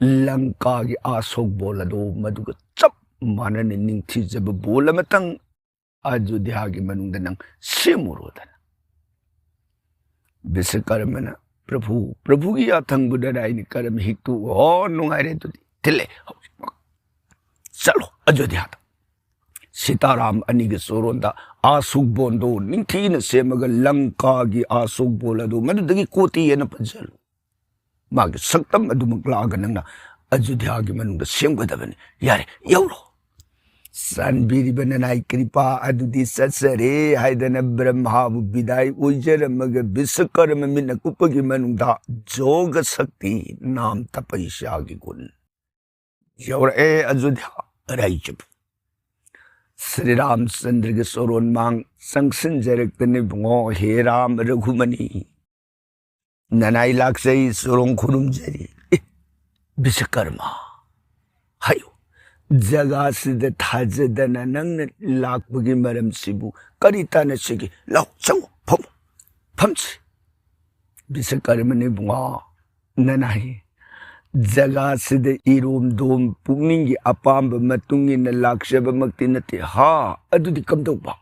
ꯂꯪꯀꯥꯒꯤ ꯑꯁꯣꯛꯕꯣꯟ ꯑꯗꯨ ꯃꯗꯨꯒ ꯆꯞ ꯃꯥꯟꯅꯅ ꯅꯤꯡꯊꯤꯖꯕ ꯕꯣꯟ ꯑꯃꯇꯪ ꯑꯌꯨꯙ꯭ꯌꯥꯒꯤ ꯃꯅꯨꯡꯗ ꯅꯪ ꯁꯦꯝꯃꯨꯔꯣꯗꯅ꯫ ꯕꯤꯁꯀꯔꯃꯅ, "ꯄ꯭ꯔꯚꯨ, ꯄ꯭ꯔꯚꯨꯒꯤ ꯌꯥꯊꯪꯕꯨ ꯅꯅꯥꯏꯅ ꯀꯔꯝ ꯍꯤꯛꯇꯨ?" "ꯑꯣ, ꯅꯨꯡꯉꯥꯏꯔꯦ ꯑꯗꯨꯗꯤ, ꯊꯤꯜꯂꯦ, ꯍꯧꯖꯤꯛꯃꯛ ꯆꯠꯂꯣ ꯑꯌꯨꯙ꯭ꯌꯥꯗ꯫ ꯁꯤꯇꯥꯔꯥꯝ ꯑꯅꯤꯒꯤ ꯆꯣꯔꯣꯟꯗ ꯑꯁꯣꯛꯕꯣꯟꯗꯣ ꯅꯤꯡꯊꯤꯅ ꯁꯦꯝꯃꯒ ꯂꯪꯀꯥꯒꯤ ꯑꯁꯣꯛꯕꯣꯟ ꯑꯗꯨ ꯃꯗꯨꯗꯒꯤ ꯀꯣꯇꯤ ꯍꯦꯟꯅ ꯐꯖꯍꯜꯂꯨ꯫ ꯃꯥꯒꯤ ꯁꯛꯇꯝ ꯑꯗꯨꯃꯛ ꯂꯥꯛꯑꯒ ꯅꯪꯅ ꯑꯌꯨꯙ꯭ꯌꯥꯒꯤ ꯃꯅꯨꯡꯗ ꯁꯦꯝꯒꯗꯕꯅꯤ꯫ ꯌꯥꯔꯦ, ꯌꯧꯔꯣ꯫" "ꯆꯥꯟꯕꯤꯔꯤꯕ ꯅꯅꯥꯏ ꯀ꯭ꯔꯤꯄꯥ ꯑꯗꯨꯗꯤ ꯆꯠꯆꯔꯦ" ꯍꯥꯏꯗꯅ ꯕ꯭ꯔꯍ꯭ꯃꯥꯕꯨ ꯕꯤꯗꯥꯏ ꯑꯣꯏꯖꯔꯝꯃꯒ ꯕꯤꯁꯀꯔꯃ ꯃꯤꯠꯅ ꯀꯨꯞꯄꯒꯤ ꯃꯅꯨꯡꯗ ꯖꯣꯒ ꯁꯛꯇꯤ ꯅꯥꯝ ꯇꯄꯩꯁꯥꯒꯤ ꯒꯨꯟ ꯌꯧꯔꯛꯑꯦ ꯑꯌꯨꯙ꯭ꯌꯥ ꯔꯥꯏꯖꯕꯨ꯫ ꯁ꯭ꯔꯤ ꯔꯥꯝꯆꯟꯗ꯭ꯔꯒꯤ ꯆꯣꯔꯣꯟ ꯃꯥꯡ ꯆꯪꯁꯤꯟꯖꯔꯛꯇꯅ, "ꯏꯕꯨꯡꯉꯣ, ꯍꯦ ꯔꯥꯝ ꯔꯘꯨꯃꯅꯤ, ꯅꯅꯥꯏ ꯂꯥꯛꯆꯩ, ꯆꯣꯔꯣꯡ ꯈꯨꯔꯨꯝꯖꯔꯤ꯫" "ꯑꯦ, ꯕꯤꯁꯀꯔꯃ, ꯍꯥꯏꯌꯨ, ꯖꯒꯥꯁꯤꯗ ꯊꯥꯖꯗꯅ ꯅꯪꯅ ꯂꯥꯛꯄꯒꯤ ꯃꯔꯝꯁꯤꯕꯨ ꯀꯔꯤ ꯇꯥꯟꯅꯁꯤꯒꯦ? ꯂꯥꯎ, ꯆꯪꯉꯨ, ꯐꯝꯃꯨ, ꯐꯝꯁꯤ꯫" "ꯕꯤꯁꯀꯔꯃꯅꯤ ꯏꯕꯨꯡꯉꯣ, ꯅꯅꯥꯏ ꯖꯒꯥꯁꯤꯗ ꯏꯔꯣꯝꯗꯣꯝ ꯄꯨꯛꯅꯤꯡꯒꯤ ꯑꯄꯥꯝꯕ ꯃꯇꯨꯡ ꯏꯟꯅ ꯂꯥꯛꯆꯕꯃꯛꯇꯤ ꯅꯠꯇꯦ ꯍꯥ? ꯑꯗꯨꯗꯤ ꯀꯝꯗꯧꯕ?"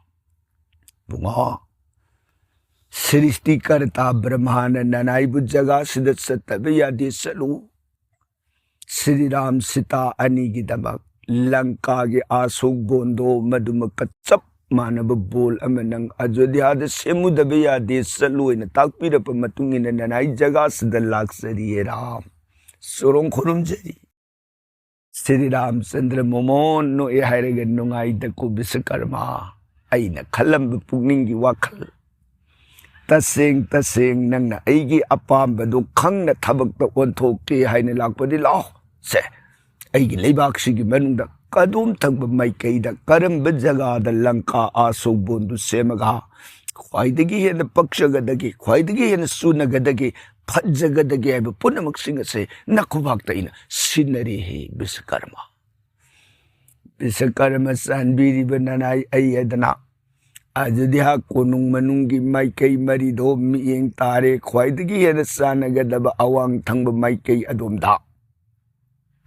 "ꯏꯕꯨꯡꯉꯣ, ꯁ꯭ꯔꯤꯁꯇꯤꯀꯔꯇꯥ ꯕ꯭ꯔꯍ꯭ꯃꯥꯅ ꯅꯅꯥꯏꯕꯨ ꯖꯒꯥꯁꯤꯗ ꯆꯠꯇꯕ ꯌꯥꯗꯦ, ꯆꯠꯂꯨ꯫ ꯁ꯭ꯔꯤ ꯔꯥꯝ ꯁꯤꯇꯥ ꯑꯅꯤꯒꯤꯗꯃꯛ ꯂꯪꯀꯥꯒꯤ ꯑꯁꯣꯛꯕꯣꯟꯗꯣ ꯃꯗꯨꯃꯛꯀ ꯆꯞ ꯃꯥꯟꯅꯕ ꯕꯣꯟ ꯑꯃ ꯅꯪ ꯑꯌꯣꯙ꯭ꯌꯥꯗ ꯁꯦꯝꯃꯨꯗꯕ ꯌꯥꯗꯦ, ꯆꯠꯂꯨ" ꯍꯥꯏꯅ ꯇꯥꯛꯄꯤꯔꯛꯄ ꯃꯇꯨꯡ ꯏꯟꯅ ꯅꯅꯥꯏ ꯖꯒꯥꯁꯤꯗ ꯂꯥꯛꯆꯔꯤꯌꯦ ꯔꯥꯝ꯫ ꯆꯣꯔꯣꯡ ꯈꯨꯔꯨꯝꯖꯔꯤ꯫ ꯁ꯭ꯔꯤ ꯔꯥꯝꯆꯟꯗ꯭ꯔ ꯃꯣꯃꯣꯟ ꯅꯣꯛꯑꯦ ꯍꯥꯏꯔꯒ ꯅꯨꯡꯉꯥꯏꯗꯀꯣ ꯕꯤꯁꯀꯔꯃ꯫ ꯑꯩꯅ ꯈꯜꯂꯝꯕ ꯄꯨꯛꯅꯤꯡꯒꯤ ꯋꯥꯈꯜ ꯇꯁꯦꯡ ꯇꯁꯦꯡ ꯅꯪꯅ ꯑꯩꯒꯤ ꯑꯄꯥꯝꯕꯗꯨ ꯈꯪꯅ ꯊꯕꯛꯇ ꯑꯣꯟꯊꯣꯛꯀꯦ ꯍꯥꯏꯅ ꯂꯥꯛꯄꯗꯤ ꯂꯥꯛꯑꯣ꯫ ꯁꯦ, ꯑꯩꯒꯤ ꯂꯩꯕꯥꯛꯁꯤꯒꯤ ꯃꯅꯨꯡꯗ ꯀꯗꯣꯝ ꯊꯪꯕ ꯃꯥꯏꯀꯩꯗ ꯀꯔꯝꯕ ꯖꯒꯥꯗ ꯂꯪꯀꯥ ꯑꯁꯣꯛꯕꯣꯟꯗꯨ ꯁꯦꯝꯃꯒ ꯈ꯭ꯋꯥꯏꯗꯒꯤ ꯍꯦꯟꯅ ꯄꯛꯆꯒꯗꯒꯦ, ꯈ꯭ꯋꯥꯏꯗꯒꯤ ꯍꯦꯟꯅ ꯆꯨꯅꯒꯗꯒꯦ, ꯐꯖꯒꯗꯒꯦ ꯍꯥꯏꯕ ꯄꯨꯝꯅꯃꯛꯁꯤꯡ ꯑꯁꯦ ꯅꯈꯨꯕꯥꯛꯇ ꯑꯩꯅ ꯁꯤꯟꯅꯔꯤ꯫ ꯍꯦ ꯕꯤꯁꯀꯔꯃ, ꯕꯤꯁꯀꯔꯃ ꯆꯥꯟꯕꯤꯔꯤꯕ ꯅꯅꯥꯏ ꯑꯩ ꯑꯗꯨꯅ ꯑꯌꯨꯙ꯭ꯌꯥ ꯀꯣꯅꯨꯡ ꯃꯅꯨꯡꯒꯤ ꯃꯥꯏꯀꯩ ꯃꯔꯤꯗꯣ ꯃꯤꯠꯌꯦꯡ ꯇꯥꯔꯦ꯫ ꯈ꯭ꯋꯥꯏꯗꯒꯤ ꯍꯦꯟꯅ ꯆꯥꯟꯅꯒꯗꯕ ꯑꯋꯥꯡ ꯊꯪꯕ ꯃꯥꯏꯀꯩ ꯑꯗꯣꯝꯗ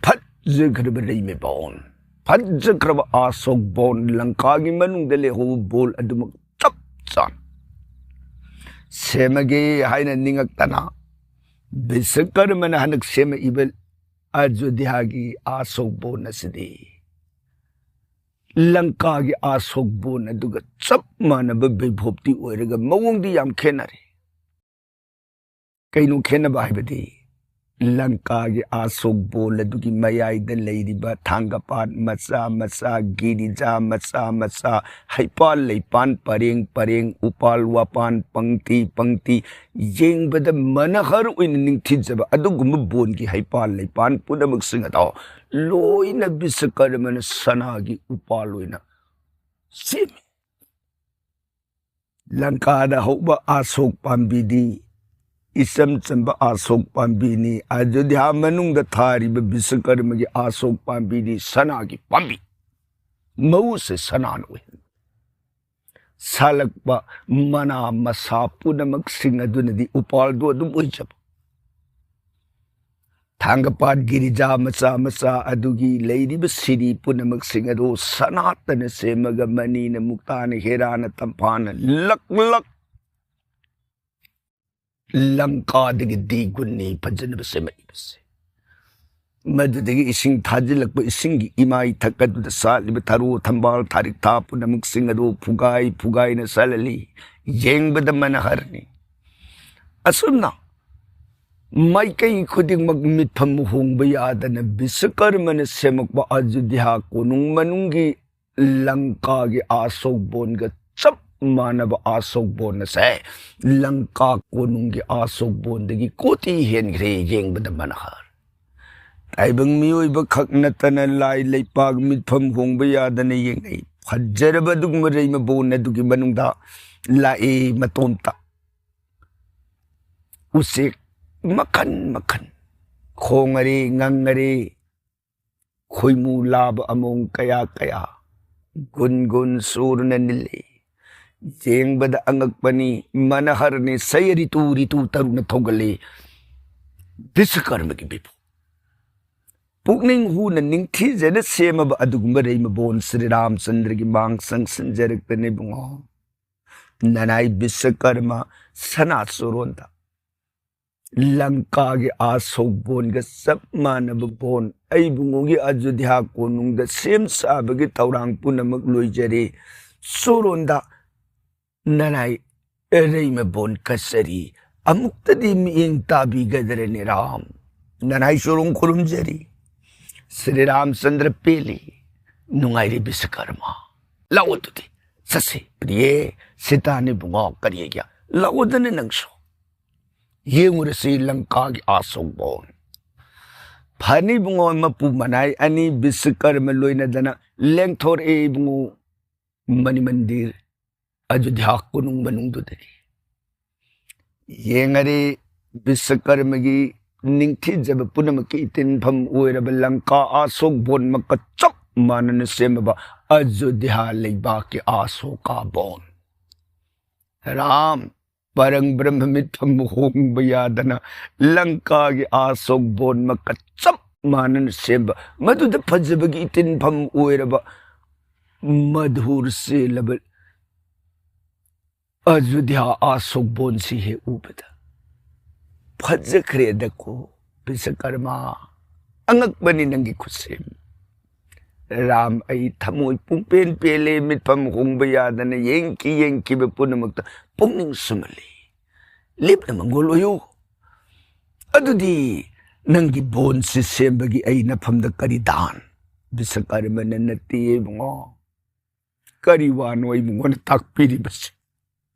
ꯐꯖꯈ꯭ꯔꯕ ꯂꯩꯃ ꯕꯣꯟ, ꯐꯖꯈ꯭ꯔꯕ ꯑꯁꯣꯛ ꯕꯣꯟ, ꯂꯪꯀꯥꯒꯤ ꯃꯅꯨꯡꯗ ꯂꯩꯍꯧꯕ ꯕꯣꯟ ꯑꯗꯨꯃꯛ ꯆꯞ ꯆꯥꯅ ꯁꯦꯝꯃꯒꯦ ꯍꯥꯏꯅ ꯅꯤꯡꯉꯛꯇꯅ ꯕꯤꯁꯀꯔꯃꯅ ꯍꯟꯗꯛ ꯁꯦꯝꯃꯛꯏꯕ ꯑꯌꯨꯙ꯭ꯌꯥꯒꯤ ꯑꯁꯣꯛ ꯕꯣꯟ ꯑꯁꯤꯗꯤ ꯂꯪꯀꯥꯒꯤ ꯑꯁꯣꯛ ꯕꯣꯟ ꯑꯗꯨꯒ ꯆꯞ ꯃꯥꯟꯅꯕ ꯕꯩꯚꯣꯞꯇꯤ ꯑꯣꯏꯔꯒ ꯃꯑꯣꯡꯗꯤ ꯌꯥꯝ ꯈꯦꯠꯅꯔꯦ꯫ ꯀꯩꯅꯣ ꯈꯦꯠꯅꯕ ꯍꯥꯏꯕꯗꯤ, ꯂꯪꯀꯥꯒꯤ ꯑꯁꯣꯛ ꯕꯣꯟ ꯑꯗꯨꯒꯤ ꯃꯌꯥꯏꯗ ꯂꯩꯔꯤꯕ ꯊꯥꯡꯒꯄꯥꯠ ꯃꯆꯥ ꯃꯆꯥ, ꯒꯤꯔꯤꯖꯥ ꯃꯆꯥ ꯃꯆꯥ, ꯍꯩꯄꯥꯜ ꯂꯩꯄꯥꯟ ꯄꯔꯦꯡ ꯄꯔꯦꯡ, ꯎꯄꯥꯜ ꯋꯥꯄꯥꯟ ꯄꯪꯇꯤ ꯄꯪꯇꯤ, ꯌꯦꯡꯕꯗ ꯃꯅꯍꯔ ꯑꯣꯏꯅ ꯅꯤꯡꯊꯤꯖꯕ ꯑꯗꯨꯒꯨꯝꯕ ꯕꯣꯟꯒꯤ ꯍꯩꯄꯥꯜ ꯂꯩꯄꯥꯟ ꯄꯨꯝꯅꯃꯛꯁꯤꯡ ꯑꯗꯣ ꯂꯣꯏꯅ ꯕꯤꯁꯀꯔꯃꯅ ꯁꯅꯥꯒꯤ ꯎꯄꯥꯜ ꯑꯣꯏꯅ ꯁꯦꯝꯃꯤ꯫ ꯂꯪꯀꯥꯗ ꯍꯧꯕ ꯑꯁꯣꯛ ꯄꯥꯝꯕꯤꯗꯤ ꯏꯆꯝ ꯆꯝꯕ ꯑꯁꯣꯛ ꯄꯥꯝꯕꯤꯅꯤ꯫ ꯑꯌꯨꯙ꯭ꯌꯥ ꯃꯅꯨꯡꯗ ꯊꯥꯔꯤꯕ ꯕꯤꯁꯀꯔꯃꯒꯤ ꯑꯁꯣꯛ ꯄꯥꯝꯕꯤꯗꯤ ꯁꯅꯥꯒꯤ ꯄꯥꯝꯕꯤ, ꯃꯍꯧꯁꯦ ꯁꯅꯥꯅ ꯑꯣꯏꯍꯟꯕ꯫ ꯁꯥꯠꯂꯛꯄ ꯃꯅꯥ ꯃꯁꯥ ꯄꯨꯝꯅꯃꯛꯁꯤꯡ ꯑꯗꯨꯅꯗꯤ ꯎꯄꯥꯜꯗꯣ ꯑꯗꯨꯝ ꯑꯣꯏꯖꯕ꯫ ꯊꯥꯡꯒꯄꯥꯠ ꯒꯤꯔꯤꯖꯥ ꯃꯆꯥ ꯃꯆꯥ ꯑꯗꯨꯒꯤ ꯂꯩꯔꯤꯕ ꯁꯤꯔꯤ ꯄꯨꯝꯅꯃꯛꯁꯤꯡ ꯑꯗꯨ ꯁꯅꯥꯇꯅ ꯁꯦꯝꯃꯒ, ꯃꯅꯤꯅ, ꯃꯨꯛꯇꯥꯅ, ꯍꯦꯔꯥꯅ, ꯇꯝꯐꯥꯅ ꯂꯛ ꯂꯛ ꯂꯪꯀꯥꯗꯒꯤ ꯗꯤꯒꯨꯟꯅꯤ ꯐꯖꯅꯕ ꯁꯦꯝꯃꯛꯏꯕꯁꯦ꯫ ꯃꯗꯨꯗꯒꯤ ꯏꯁꯤꯡ ꯊꯥꯖꯤꯜꯂꯛꯄ ꯏꯁꯤꯡꯒꯤ ꯏꯃꯥꯏꯊꯛ ꯑꯗꯨꯗ ꯁꯥꯠꯂꯤꯕ ꯊꯔꯣ ꯊꯝꯕꯥꯜ ꯊꯥꯔꯤꯛꯊꯥ ꯄꯨꯝꯅꯃꯛꯁꯤꯡ ꯑꯗꯨ ꯐꯨꯒꯥꯏ ꯐꯨꯒꯥꯏꯅ ꯁꯥꯠꯍꯜꯂꯤ꯫ ꯌꯦꯡꯕꯗ ꯃꯅꯍꯔꯅꯤ꯫ ꯑꯁꯨꯝꯅ ꯃꯥꯏꯀꯩ ꯈꯨꯗꯤꯡꯃꯛ ꯃꯤꯠꯐꯝ ꯍꯣꯡꯕ ꯌꯥꯗꯅ ꯕꯤꯁꯀꯔꯃꯅ ꯁꯦꯝꯃꯛꯄ ꯑꯌꯨꯙ꯭ꯌꯥ ꯀꯣꯅꯨꯡ ꯃꯅꯨꯡꯒꯤ ꯂꯪꯀꯥꯒꯤ ꯑꯁꯣꯛ ꯕꯣꯟꯒ ꯆꯞ ꯃꯥꯟꯅꯕ ꯑꯁꯣꯛ ꯕꯣꯟ ꯑꯁꯦ ꯂꯪꯀꯥ ꯀꯣꯅꯨꯡꯒꯤ ꯑꯁꯣꯛ ꯕꯣꯟꯗꯒꯤ ꯀꯣꯇꯤ ꯍꯦꯟꯈ꯭ꯔꯦ꯫ ꯌꯦꯡꯕꯗ ꯃꯅꯍꯔ꯫ ꯇꯥꯏꯕꯪ ꯃꯤꯑꯣꯏꯕ ꯈꯛ ꯅꯠꯇꯅ ꯂꯥꯏ ꯂꯩꯄꯥꯛ ꯃꯤꯠꯐꯝ ꯍꯣꯡꯕ ꯌꯥꯗꯅ ꯌꯦꯡꯅꯩ꯫ ꯐꯖꯔꯕ ꯑꯗꯨꯒꯨꯝꯕ ꯂꯩꯃ ꯕꯣꯟ ꯑꯗꯨꯒꯤ ꯃꯅꯨꯡꯗ ꯂꯥꯛꯏ ꯃꯇꯣꯝꯇ ꯎꯆꯦꯛ ꯃꯈꯟ ꯃꯈꯟ, ꯈꯣꯡꯉꯔꯤ, ꯉꯪꯉꯔꯤ, ꯈꯣꯏꯃꯨ ꯂꯥꯕ ꯑꯃꯣꯡ ꯀꯌꯥ ꯀꯌꯥ, ꯒꯨꯟ ꯒꯨꯟ ꯁꯨꯔꯅ ꯅꯤꯜꯂꯤ꯫ ꯌꯦꯡꯕꯗ ꯑꯉꯛꯄꯅꯤ, ꯃꯅꯍꯔꯅꯤ, ꯁꯌ ꯔꯤꯇꯨ ꯔꯤꯇꯨ ꯇꯔꯨꯅ ꯊꯧꯒꯜꯂꯤ꯫ ꯕꯤꯁꯀꯔꯃꯒꯤ ꯕꯤꯄꯨ꯫ ꯄꯨꯛꯅꯤꯡ ꯍꯨꯅ ꯅꯤꯡꯊꯤꯖꯅ ꯁꯦꯝꯃꯕ ꯑꯗꯨꯒꯨꯝꯕ ꯔꯩꯃꯕꯣꯟ ꯁ꯭ꯔꯤ ꯔꯥꯝꯆꯟꯗ꯭ꯔꯒꯤ ꯃꯥꯡ ꯆꯪꯁꯤꯟꯖꯔꯛꯄꯅꯦ ꯏꯕꯨꯡꯉꯣ꯫ ꯅꯅꯥꯏ ꯕꯤꯁꯀꯔꯃ ꯁꯅꯥ ꯆꯣꯔꯣꯟꯗ ꯂꯪꯀꯥꯒꯤ ꯑꯥꯁꯣꯛ ꯕꯣꯟꯒ ꯆꯞ ꯃꯥꯟꯅꯕ ꯕꯣꯟ ꯑꯩꯕꯨꯡꯉꯣꯒꯤ ꯑꯖꯨꯙ꯭ꯌꯥ ꯀꯣꯅꯨꯡꯗ ꯁꯦꯝ ꯁꯥꯕꯒꯤ ꯊꯧꯔꯥꯡ ꯄꯨꯝꯅꯃꯛ ꯂꯣꯏꯖꯔꯦ꯫ ꯆꯣꯔꯣꯟꯗ ꯅꯅꯥꯏ ꯔꯩꯃꯕꯣꯟ ꯀꯆꯔꯤ ꯑꯃꯨꯛꯇꯗꯤ ꯃꯤꯠꯌꯦꯡ ꯇꯥꯕꯤꯒꯗ꯭ꯔꯅꯦ ꯔꯥꯝ? ꯅꯅꯥꯏ ꯆꯣꯔꯣꯟ ꯈꯨꯔꯨꯝꯖꯔꯤ꯫ ꯁ꯭ꯔꯤ ꯔꯥꯝꯆꯟꯗ꯭ꯔ ꯄꯦꯜꯂꯤ, ꯅꯨꯡꯉꯥꯏꯔꯤ ꯕꯤꯁꯀꯔꯃ꯫ ꯂꯥꯛꯑꯣ ꯑꯗꯨꯗꯤ ꯆꯠꯁꯤ꯫ ꯄ꯭ꯔꯤꯌꯦ, ꯁꯤꯇꯥꯅꯤ ꯏꯕꯨꯡꯉꯣ, ꯀꯔꯤ ꯍꯥꯏꯒꯦ? ꯂꯥꯛꯑꯣꯗꯅ ꯅꯪꯁꯨ꯫ ꯌꯦꯡꯉꯨꯔꯁꯤ ꯂꯪꯀꯥꯒꯤ ꯑꯥꯁꯣꯛ ꯕꯣꯟ꯫ ꯐꯅꯤ ꯏꯕꯨꯡꯉꯣ, ꯃꯄꯨ ꯃꯅꯥꯏ ꯑꯅꯤ ꯕꯤꯁꯀꯔꯃ ꯂꯣꯏꯅꯗꯅ ꯂꯦꯡꯊꯣꯔꯛꯑꯦ ꯏꯕꯨꯡꯉꯣ꯫ ꯃꯅꯤ ꯃꯟꯗꯤꯔ ꯑꯌꯨꯙ꯭ꯌꯥ ꯀꯣꯅꯨꯡ ꯃꯅꯨꯡꯗꯨꯗꯒꯤ ꯌꯦꯡꯉꯔꯦ ꯕꯤꯁꯀꯔꯃꯒꯤ ꯅꯤꯡꯊꯤꯖꯕ ꯄꯨꯝꯅꯃꯛꯀꯤ ꯏꯇꯤꯟꯐꯝ ꯑꯣꯏꯔꯕ ꯂꯪꯀꯥ ꯑꯥꯁꯣꯛ ꯕꯣꯟꯃꯛꯀ ꯆꯞ ꯃꯥꯟꯅꯅ ꯁꯦꯝꯃꯕ ꯑꯌꯨꯙ꯭ꯌꯥ ꯂꯩꯕꯥꯛꯀꯤ ꯑꯥꯁꯣꯀꯥ ꯕꯣꯟ꯫ ꯔꯥꯝ, ꯄꯔꯪ ꯕ꯭ꯔꯍ꯭ꯃ ꯃꯤꯠꯐꯝ ꯍꯣꯡꯕ ꯌꯥꯗꯅ ꯂꯪꯀꯥꯒꯤ ꯑꯥꯁꯣꯛ ꯕꯣꯟꯃꯛꯀ ꯆꯞ ꯃꯥꯟꯅꯅ ꯁꯦꯝꯕ, ꯃꯗꯨꯗ ꯐꯖꯕꯒꯤ ꯏꯇꯤꯟꯐꯝ ꯑꯣꯏꯔꯕ ꯃꯙꯨꯔ ꯆꯦꯜꯂꯕ ꯑꯌꯨꯙ꯭ꯌꯥ ꯑꯥꯁꯣꯛ ꯕꯣꯟꯁꯤ ꯍꯦꯛ ꯎꯕꯗ ꯐꯖꯈ꯭ꯔꯦꯗꯀꯣ ꯕꯤꯁꯀꯔꯃ, ꯑꯉꯛꯄꯅꯤ ꯅꯪꯒꯤ ꯈꯨꯠꯁꯦꯝ꯫ ꯔꯥꯝ, ꯑꯩ ꯊꯃꯣꯏ ꯄꯨꯡꯄꯦꯟ ꯄꯦꯜꯂꯦ, ꯃꯤꯠꯐꯝ ꯍꯣꯡꯕ ꯌꯥꯗꯅ ꯌꯦꯡꯈꯤ ꯌꯦꯡꯈꯤꯕ ꯄꯨꯝꯅꯃꯛꯇ ꯄꯨꯛꯅꯤꯡ ꯁꯨꯝꯍꯜꯂꯤ꯫ ꯂꯦꯞꯅ ꯃꯪꯒꯣꯜ ꯑꯣꯏꯌꯨ꯫ ꯑꯗꯨꯗꯤ ꯅꯪꯒꯤ ꯕꯣꯟꯁꯤ ꯁꯦꯝꯕꯒꯤ ꯑꯩ ꯅꯐꯝꯗ ꯀꯔꯤ ꯗꯥꯟ? ꯕꯤꯁꯀꯔꯃꯅ, ꯅꯠꯇꯦ ꯏꯕꯨꯡꯉꯣ, ꯀꯔꯤ ꯋꯥꯅꯣ ꯏꯕꯨꯡꯉꯣꯅ ꯇꯥꯛꯄꯤꯔꯤꯕꯁꯦ?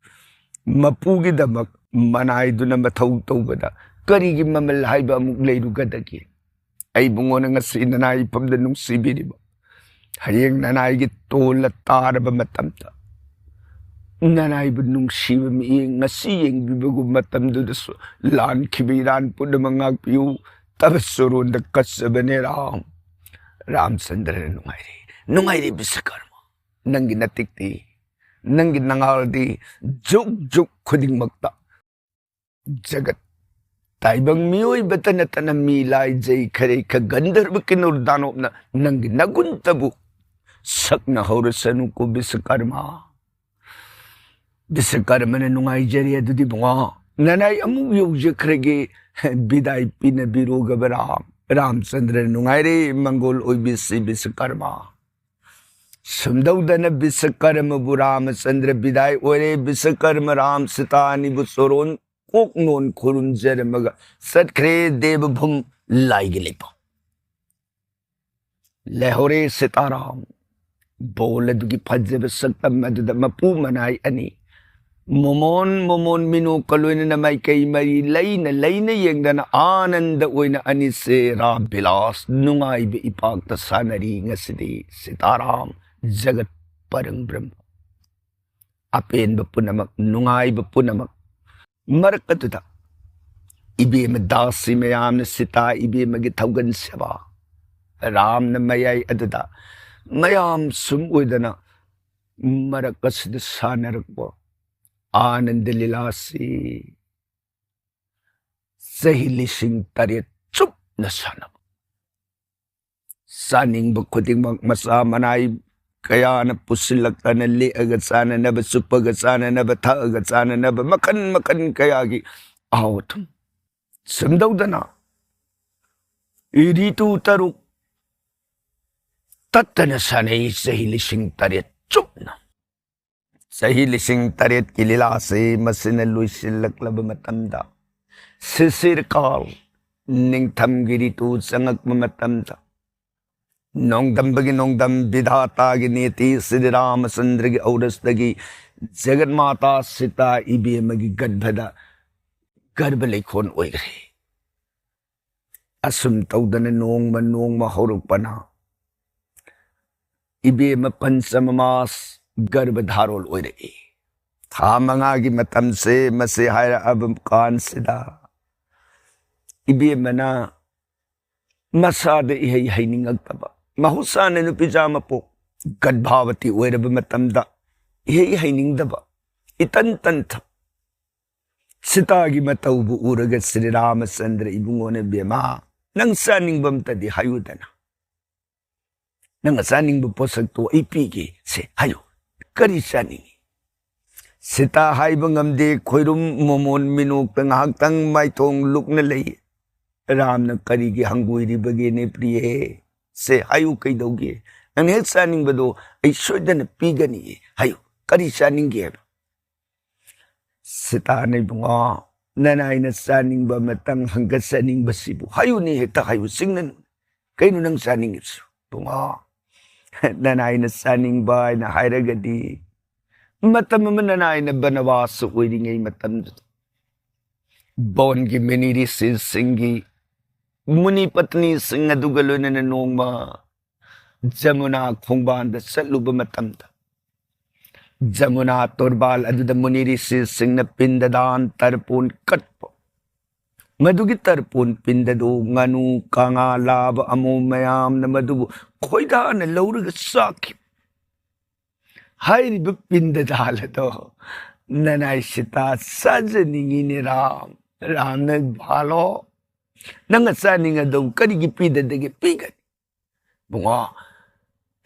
ꯃꯄꯨꯒꯤꯗꯃꯛ ꯃꯅꯥꯏꯗꯨꯅ ꯃꯊꯧ ꯇꯧꯕꯗ ꯀꯔꯤꯒꯤ ꯃꯃꯜ ꯍꯥꯏꯕ ꯑꯃꯨꯛ ꯂꯩꯔꯨꯒꯗꯒꯦ? ꯑꯩ ꯏꯕꯨꯡꯉꯣꯅ ꯉꯁꯤ ꯅꯅꯥꯏ ꯏꯐꯝꯗ ꯅꯨꯡꯁꯤꯕꯤꯔꯤꯕ, ꯍꯌꯦꯡ ꯅꯅꯥꯏꯒꯤ ꯇꯣꯜꯂ ꯇꯥꯔꯕ ꯃꯇꯝꯗ ꯅꯅꯥꯏꯕ ꯅꯨꯡꯁꯤꯕ ꯃꯤꯠꯌꯦꯡ ꯉꯁꯤ ꯌꯦꯡꯕꯤꯕꯒꯨꯝ ꯃꯇꯝꯗꯨꯗꯁꯨ ꯂꯥꯟꯈꯤꯕ ꯏꯔꯥꯟ ꯄꯨꯝꯅꯃꯛ ꯉꯥꯛꯄꯤꯌꯨ꯫ ꯇꯕ ꯆꯣꯔꯣꯟꯗ ꯀꯠꯆꯕꯅꯦ ꯔꯥꯝ꯫ ꯔꯥꯝꯆꯟꯗ꯭ꯔꯅ ꯅꯨꯡꯉꯥꯏꯔꯦ, ꯅꯨꯡꯉꯥꯏꯔꯦ ꯕꯤꯁꯀꯔꯃ꯫ ꯅꯪꯒꯤ ꯅꯇꯤꯛꯇꯤ, ꯅꯪꯒꯤ ꯅꯉꯥꯜꯗꯤ ꯖꯨꯛ ꯖꯨꯛ ꯈꯨꯗꯤꯡꯃꯛꯇ ꯖꯒꯠ ꯇꯥꯏꯕꯪ ꯃꯤꯑꯣꯏꯕꯇ ꯅꯠꯇꯅ ꯃꯤ ꯂꯥꯏ ꯖꯩ ꯈꯔꯩ ꯈ ꯒꯟꯙꯔꯕ ꯀꯤꯅꯣꯔ ꯗꯥꯅꯣꯞꯅ ꯅꯪꯒꯤ ꯅꯒꯨꯟꯇꯕꯨ ꯁꯛꯅ ꯍꯧꯔꯁꯅꯨꯀꯣ ꯕꯤꯁꯀꯔꯃ꯫ ꯕꯤꯁꯀꯔꯃꯅ ꯅꯨꯡꯉꯥꯏꯖꯔꯦ꯫ ꯑꯗꯨꯗꯤ ꯕꯨꯡꯉꯣ, ꯅꯅꯥꯏ ꯑꯃꯨꯛ ꯌꯧꯖꯈ꯭ꯔꯒꯦ꯫ ꯕꯤꯗꯥꯏ ꯄꯤꯅꯕꯤꯔꯣꯒꯕ ꯔꯥꯝ꯫ ꯔꯥꯝꯆꯟꯗ꯭ꯔ ꯅꯨꯡꯉꯥꯏꯔꯦ, ꯃꯪꯒꯣꯜ ꯑꯣꯏꯕꯤꯁꯤ ꯕꯤꯁꯀꯔꯃ꯫ ꯁꯨꯝꯗꯧꯗꯅ ꯕꯤꯁꯀꯔꯃꯕꯨ ꯔꯥꯃꯆꯟꯗ꯭ꯔ ꯕꯤꯗꯥꯏ ꯑꯣꯏꯔꯦ꯫ ꯕꯤꯁꯀꯔꯃ ꯔꯥꯝ ꯁꯤꯇꯥ ꯑꯅꯤꯕꯨ ꯆꯣꯔꯣꯟ ꯀꯣꯛ ꯅꯣꯟ ꯈꯨꯔꯨꯝꯖꯔꯝꯃꯒ ꯆꯠꯈ꯭ꯔꯦ ꯗꯦꯕꯚꯨꯝ ꯂꯥꯏꯒꯤ ꯂꯩꯄꯥꯛ꯫ ꯂꯩꯍꯧꯔꯦ ꯁꯤꯇꯥꯔꯥꯝ꯫ ꯕꯣꯜ ꯑꯗꯨꯒꯤ ꯐꯖꯕ ꯁꯛꯇꯝ ꯑꯗꯨꯗ ꯃꯄꯨ ꯃꯅꯥꯏ ꯑꯅꯤ ꯃꯣꯃꯣꯟ ꯃꯣꯃꯣꯟ ꯃꯤꯅꯣꯛꯀ ꯂꯣꯏꯅꯅ ꯃꯥꯏꯀꯩ ꯃꯔꯤ ꯂꯩꯅ ꯂꯩꯅ ꯌꯦꯡꯗꯅ ꯑꯥꯅꯟꯗ ꯑꯣꯏꯅ ꯑꯅꯤꯁꯦ ꯔꯥ ꯕꯤꯂꯥꯁ ꯅꯨꯡꯉꯥꯏꯕ ꯏꯄꯥꯛꯇ ꯁꯥꯟꯅꯔꯤ ꯉꯁꯤꯗꯤ ꯁꯤꯇꯥꯔꯥꯝ꯫ ꯖꯒꯠ ꯄꯔꯪ ꯕ꯭ꯔꯍ꯭ꯃ꯫ ꯑꯄꯦꯟꯕ ꯄꯨꯝꯅꯃꯛ, ꯅꯨꯡꯉꯥꯏꯕ ꯄꯨꯝꯅꯃꯛ ꯃꯔꯛ ꯑꯗꯨꯗ ꯏꯕꯦꯝꯃ ꯗꯥꯁꯤ ꯃꯌꯥꯝꯅ ꯁꯤꯇꯥ ꯏꯕꯦꯝꯃꯒꯤ ꯊꯧꯒꯜ ꯁꯦꯕꯥ꯫ ꯔꯥꯝꯅ ꯃꯌꯥꯏ ꯑꯗꯨꯗ ꯃꯌꯥꯝ ꯁꯨꯝ ꯑꯣꯏꯗꯅ ꯃꯔꯛ ꯑꯁꯤꯗ ꯁꯥꯟꯅꯔꯛꯄ ꯑꯥꯅꯟꯗ ꯂꯤꯂꯥꯁꯤ ꯆꯍꯤ ꯂꯤꯁꯤꯡ ꯇꯔꯦꯠ ꯆꯨꯞꯅ ꯁꯥꯟꯅꯕ꯫ ꯆꯥꯅꯤꯡꯕ ꯈꯨꯗꯤꯡꯃꯛ ꯃꯆꯥ ꯃꯅꯥꯏ ꯀꯌꯥꯅ ꯄꯨꯁꯤꯜꯂꯛꯇꯅ ꯂꯦꯛꯑꯒ ꯆꯥꯅꯅꯕ, ꯆꯨꯞꯄꯒ ꯆꯥꯅꯅꯕ, ꯊꯛꯑꯒ ꯆꯥꯅꯅꯕ, ꯃꯈꯟ ꯃꯈꯟ ꯀꯌꯥꯒꯤ ꯑꯍꯥꯎ ꯑꯊꯨꯝ꯫ ꯁꯨꯝꯗꯧꯗꯅ ꯔꯤꯇꯨ ꯇꯔꯨꯛ ꯇꯠꯇꯅ ꯁꯥꯟꯅꯩ ꯆꯍꯤ ꯂꯤꯁꯤꯡ ꯇꯔꯦꯠ ꯆꯨꯞꯅ꯫ ꯆꯍꯤ ꯂꯤꯁꯤꯡ ꯇꯔꯦꯠꯀꯤ ꯂꯤꯂꯥꯁꯤ ꯃꯁꯤꯅ ꯂꯣꯏꯁꯤꯜꯂꯛꯂꯕ ꯃꯇꯝꯗ, ꯁꯤꯁꯤꯔ ꯀꯥꯜ, ꯅꯤꯡꯊꯝꯒꯤ ꯔꯤꯇꯨ ꯆꯪꯉꯛꯄ ꯃꯇꯝꯗ, ꯅꯣꯡꯗꯝꯕꯒꯤ ꯅꯣꯡꯗꯝ ꯕꯤꯙꯥꯇꯥꯒꯤ ꯅꯤꯇꯤ ꯁ꯭ꯔꯤ ꯔꯥꯃꯆꯟꯗ꯭ꯔꯒꯤ ꯎꯔꯁꯇꯒꯤ ꯖꯒꯠ ꯃꯥꯇꯥ ꯁꯤꯇꯥ ꯏꯕꯦꯝꯃꯒꯤ ꯒꯔꯚꯗ ꯒꯔꯚ ꯂꯩꯈꯣꯟ ꯑꯣꯏꯈ꯭ꯔꯦ꯫ ꯑꯁꯨꯝ ꯇꯧꯗꯅ ꯅꯣꯡꯃ ꯅꯣꯡꯃ ꯍꯧꯔꯛꯄꯅ ꯏꯕꯦꯝꯃ ꯄꯟꯆꯃꯃꯥꯁ ꯒꯔꯚ ꯙꯥꯔꯣꯜ ꯑꯣꯏꯔꯛꯏ꯫ ꯊꯥ ꯃꯉꯥꯒꯤ ꯃꯇꯝꯁꯦ ꯃꯁꯤ ꯍꯥꯏꯔꯛꯑꯕ ꯀꯥꯟꯁꯤꯗ, ꯏꯕꯦꯝꯃꯅ ꯃꯁꯥꯗ ꯏꯍꯩ ꯍꯩꯅꯤꯡꯉꯛꯇꯕ, ꯃꯍꯧꯁꯥꯅ ꯅꯨꯄꯤꯆꯥ ꯃꯄꯣꯛ ꯒꯔꯚꯥꯕꯇꯤ ꯑꯣꯏꯔꯕ ꯃꯇꯝꯗ ꯏꯍꯩ ꯍꯩꯅꯤꯡꯗꯕ, ꯏꯇꯟ ꯇꯟꯊ ꯁꯤꯇꯥꯒꯤ ꯃꯇꯧꯕꯨ ꯎꯔꯒ ꯁ꯭ꯔꯤ ꯔꯥꯃꯆꯟꯗ꯭ꯔ ꯏꯕꯨꯡꯉꯣꯅ, "ꯕꯦꯃꯥ, ꯅꯪ ꯆꯥꯅꯤꯡꯕ ꯑꯝꯇꯗꯤ ꯍꯥꯏꯌꯨꯗꯅ, ꯅꯪꯅ ꯆꯥꯅꯤꯡꯕ ꯄꯣꯠꯁꯛꯇꯣ ꯑꯩ ꯄꯤꯒꯦ, ꯁꯦ ꯍꯥꯏꯌꯨ, ꯀꯔꯤ ꯆꯥꯅꯤꯡꯉꯤ?" ꯁꯤꯇꯥ ꯍꯥꯏꯕ ꯉꯝꯗꯦ, ꯈꯣꯏꯔꯨꯝ ꯃꯣꯃꯣꯟ ꯃꯤꯅꯣꯛꯇ ꯉꯥꯏꯍꯥꯛꯇꯪ ꯃꯥꯏꯊꯣꯡ ꯂꯨꯛꯅ ꯂꯩ꯫ ꯔꯥꯝꯅ, "ꯀꯔꯤꯒꯤ ꯍꯪꯒꯣꯏꯔꯤꯕꯒꯦꯅꯦ ꯄ꯭ꯔꯤꯌꯦ? ꯁꯦ ꯍꯥꯏꯌꯨ, ꯀꯩꯗꯧꯒꯦ? ꯅꯪꯅ ꯍꯦꯛ ꯆꯥꯅꯤꯡꯕꯗꯣ ꯑꯩ ꯁꯣꯏꯗꯅ ꯄꯤꯒꯅꯤꯌꯦ, ꯍꯥꯏꯌꯨ, ꯀꯔꯤ ꯆꯥꯅꯤꯡꯒꯦ ꯍꯥꯏꯕ?" ꯁꯤꯇꯥꯅ, "ꯏꯕꯨꯡꯉꯣ, ꯅꯅꯥꯏꯅ ꯆꯥꯅꯤꯡꯕ ꯑꯃꯇꯪ ꯍꯪꯒꯠꯆꯅꯤꯡꯕꯁꯤꯕꯨ ꯍꯥꯏꯌꯨꯅꯦ, ꯍꯦꯛꯇ ꯍꯥꯏꯌꯨ, ꯆꯤꯡꯅꯅꯨ꯫ ꯀꯩꯅꯣ ꯅꯪ ꯆꯥꯅꯤꯡꯉꯤꯕꯁꯨ? ꯏꯕꯨꯡꯉꯣ, ꯅꯅꯥꯏꯅ ꯆꯥꯅꯤꯡꯕ ꯍꯥꯏꯅ ꯍꯥꯏꯔꯒꯗꯤ, ꯃꯇꯝ ꯑꯃ ꯅꯅꯥꯏꯅ ꯕꯅꯕꯥꯁ ꯑꯣꯏꯔꯤꯉꯩ ꯃꯇꯝꯗꯨꯗ ꯕꯣꯟꯒꯤ ꯃꯨꯅꯤ ꯔꯤꯁꯤꯁꯤꯡꯒꯤ ꯃꯨꯅꯤ ꯄꯠꯅꯤꯁꯤꯡ ꯑꯗꯨꯒ ꯂꯣꯏꯅꯅ ꯅꯣꯡꯃ ꯖꯃꯨꯅꯥ ꯈꯣꯡꯕꯥꯟꯗ ꯆꯠꯂꯨꯕ ꯃꯇꯝꯗ, ꯖꯃꯨꯅꯥ ꯇꯣꯔꯕꯥꯜ ꯑꯗꯨꯗ ꯃꯨꯅꯤ ꯔꯤꯁꯤꯁꯤꯡꯅ ꯄꯤꯟꯗꯗꯥꯟ ꯇꯔꯄꯣꯟ ꯀꯠꯄ, ꯃꯗꯨꯒꯤ ꯇꯔꯄꯣꯟ ꯄꯤꯟꯗꯗꯨ ꯉꯥꯅꯨ, ꯀꯥꯉꯥ, ꯂꯥꯕ, ꯑꯃꯣꯝ ꯃꯌꯥꯝꯅ ꯃꯗꯨꯕꯨ ꯈꯣꯏꯗꯥꯅ ꯂꯧꯔꯒ ꯆꯥꯈꯤ꯫ ꯍꯥꯏꯔꯤꯕ ꯄꯤꯟꯗꯗꯥꯜ ꯑꯗꯣ ꯅꯅꯥꯏ ꯁꯤꯇꯥ ꯆꯥꯖꯅꯤꯡꯉꯤꯅꯦ ꯔꯥꯝ꯫ ꯔꯥꯝꯅ, ꯚꯥꯂꯣ, ꯅꯪꯅ ꯆꯥꯅꯤꯡꯉꯗꯧ ꯀꯔꯤꯒꯤ ꯄꯤꯗꯗꯒꯦ? ꯄꯤꯒꯅꯤ꯫ ꯕꯨꯡꯉꯣ,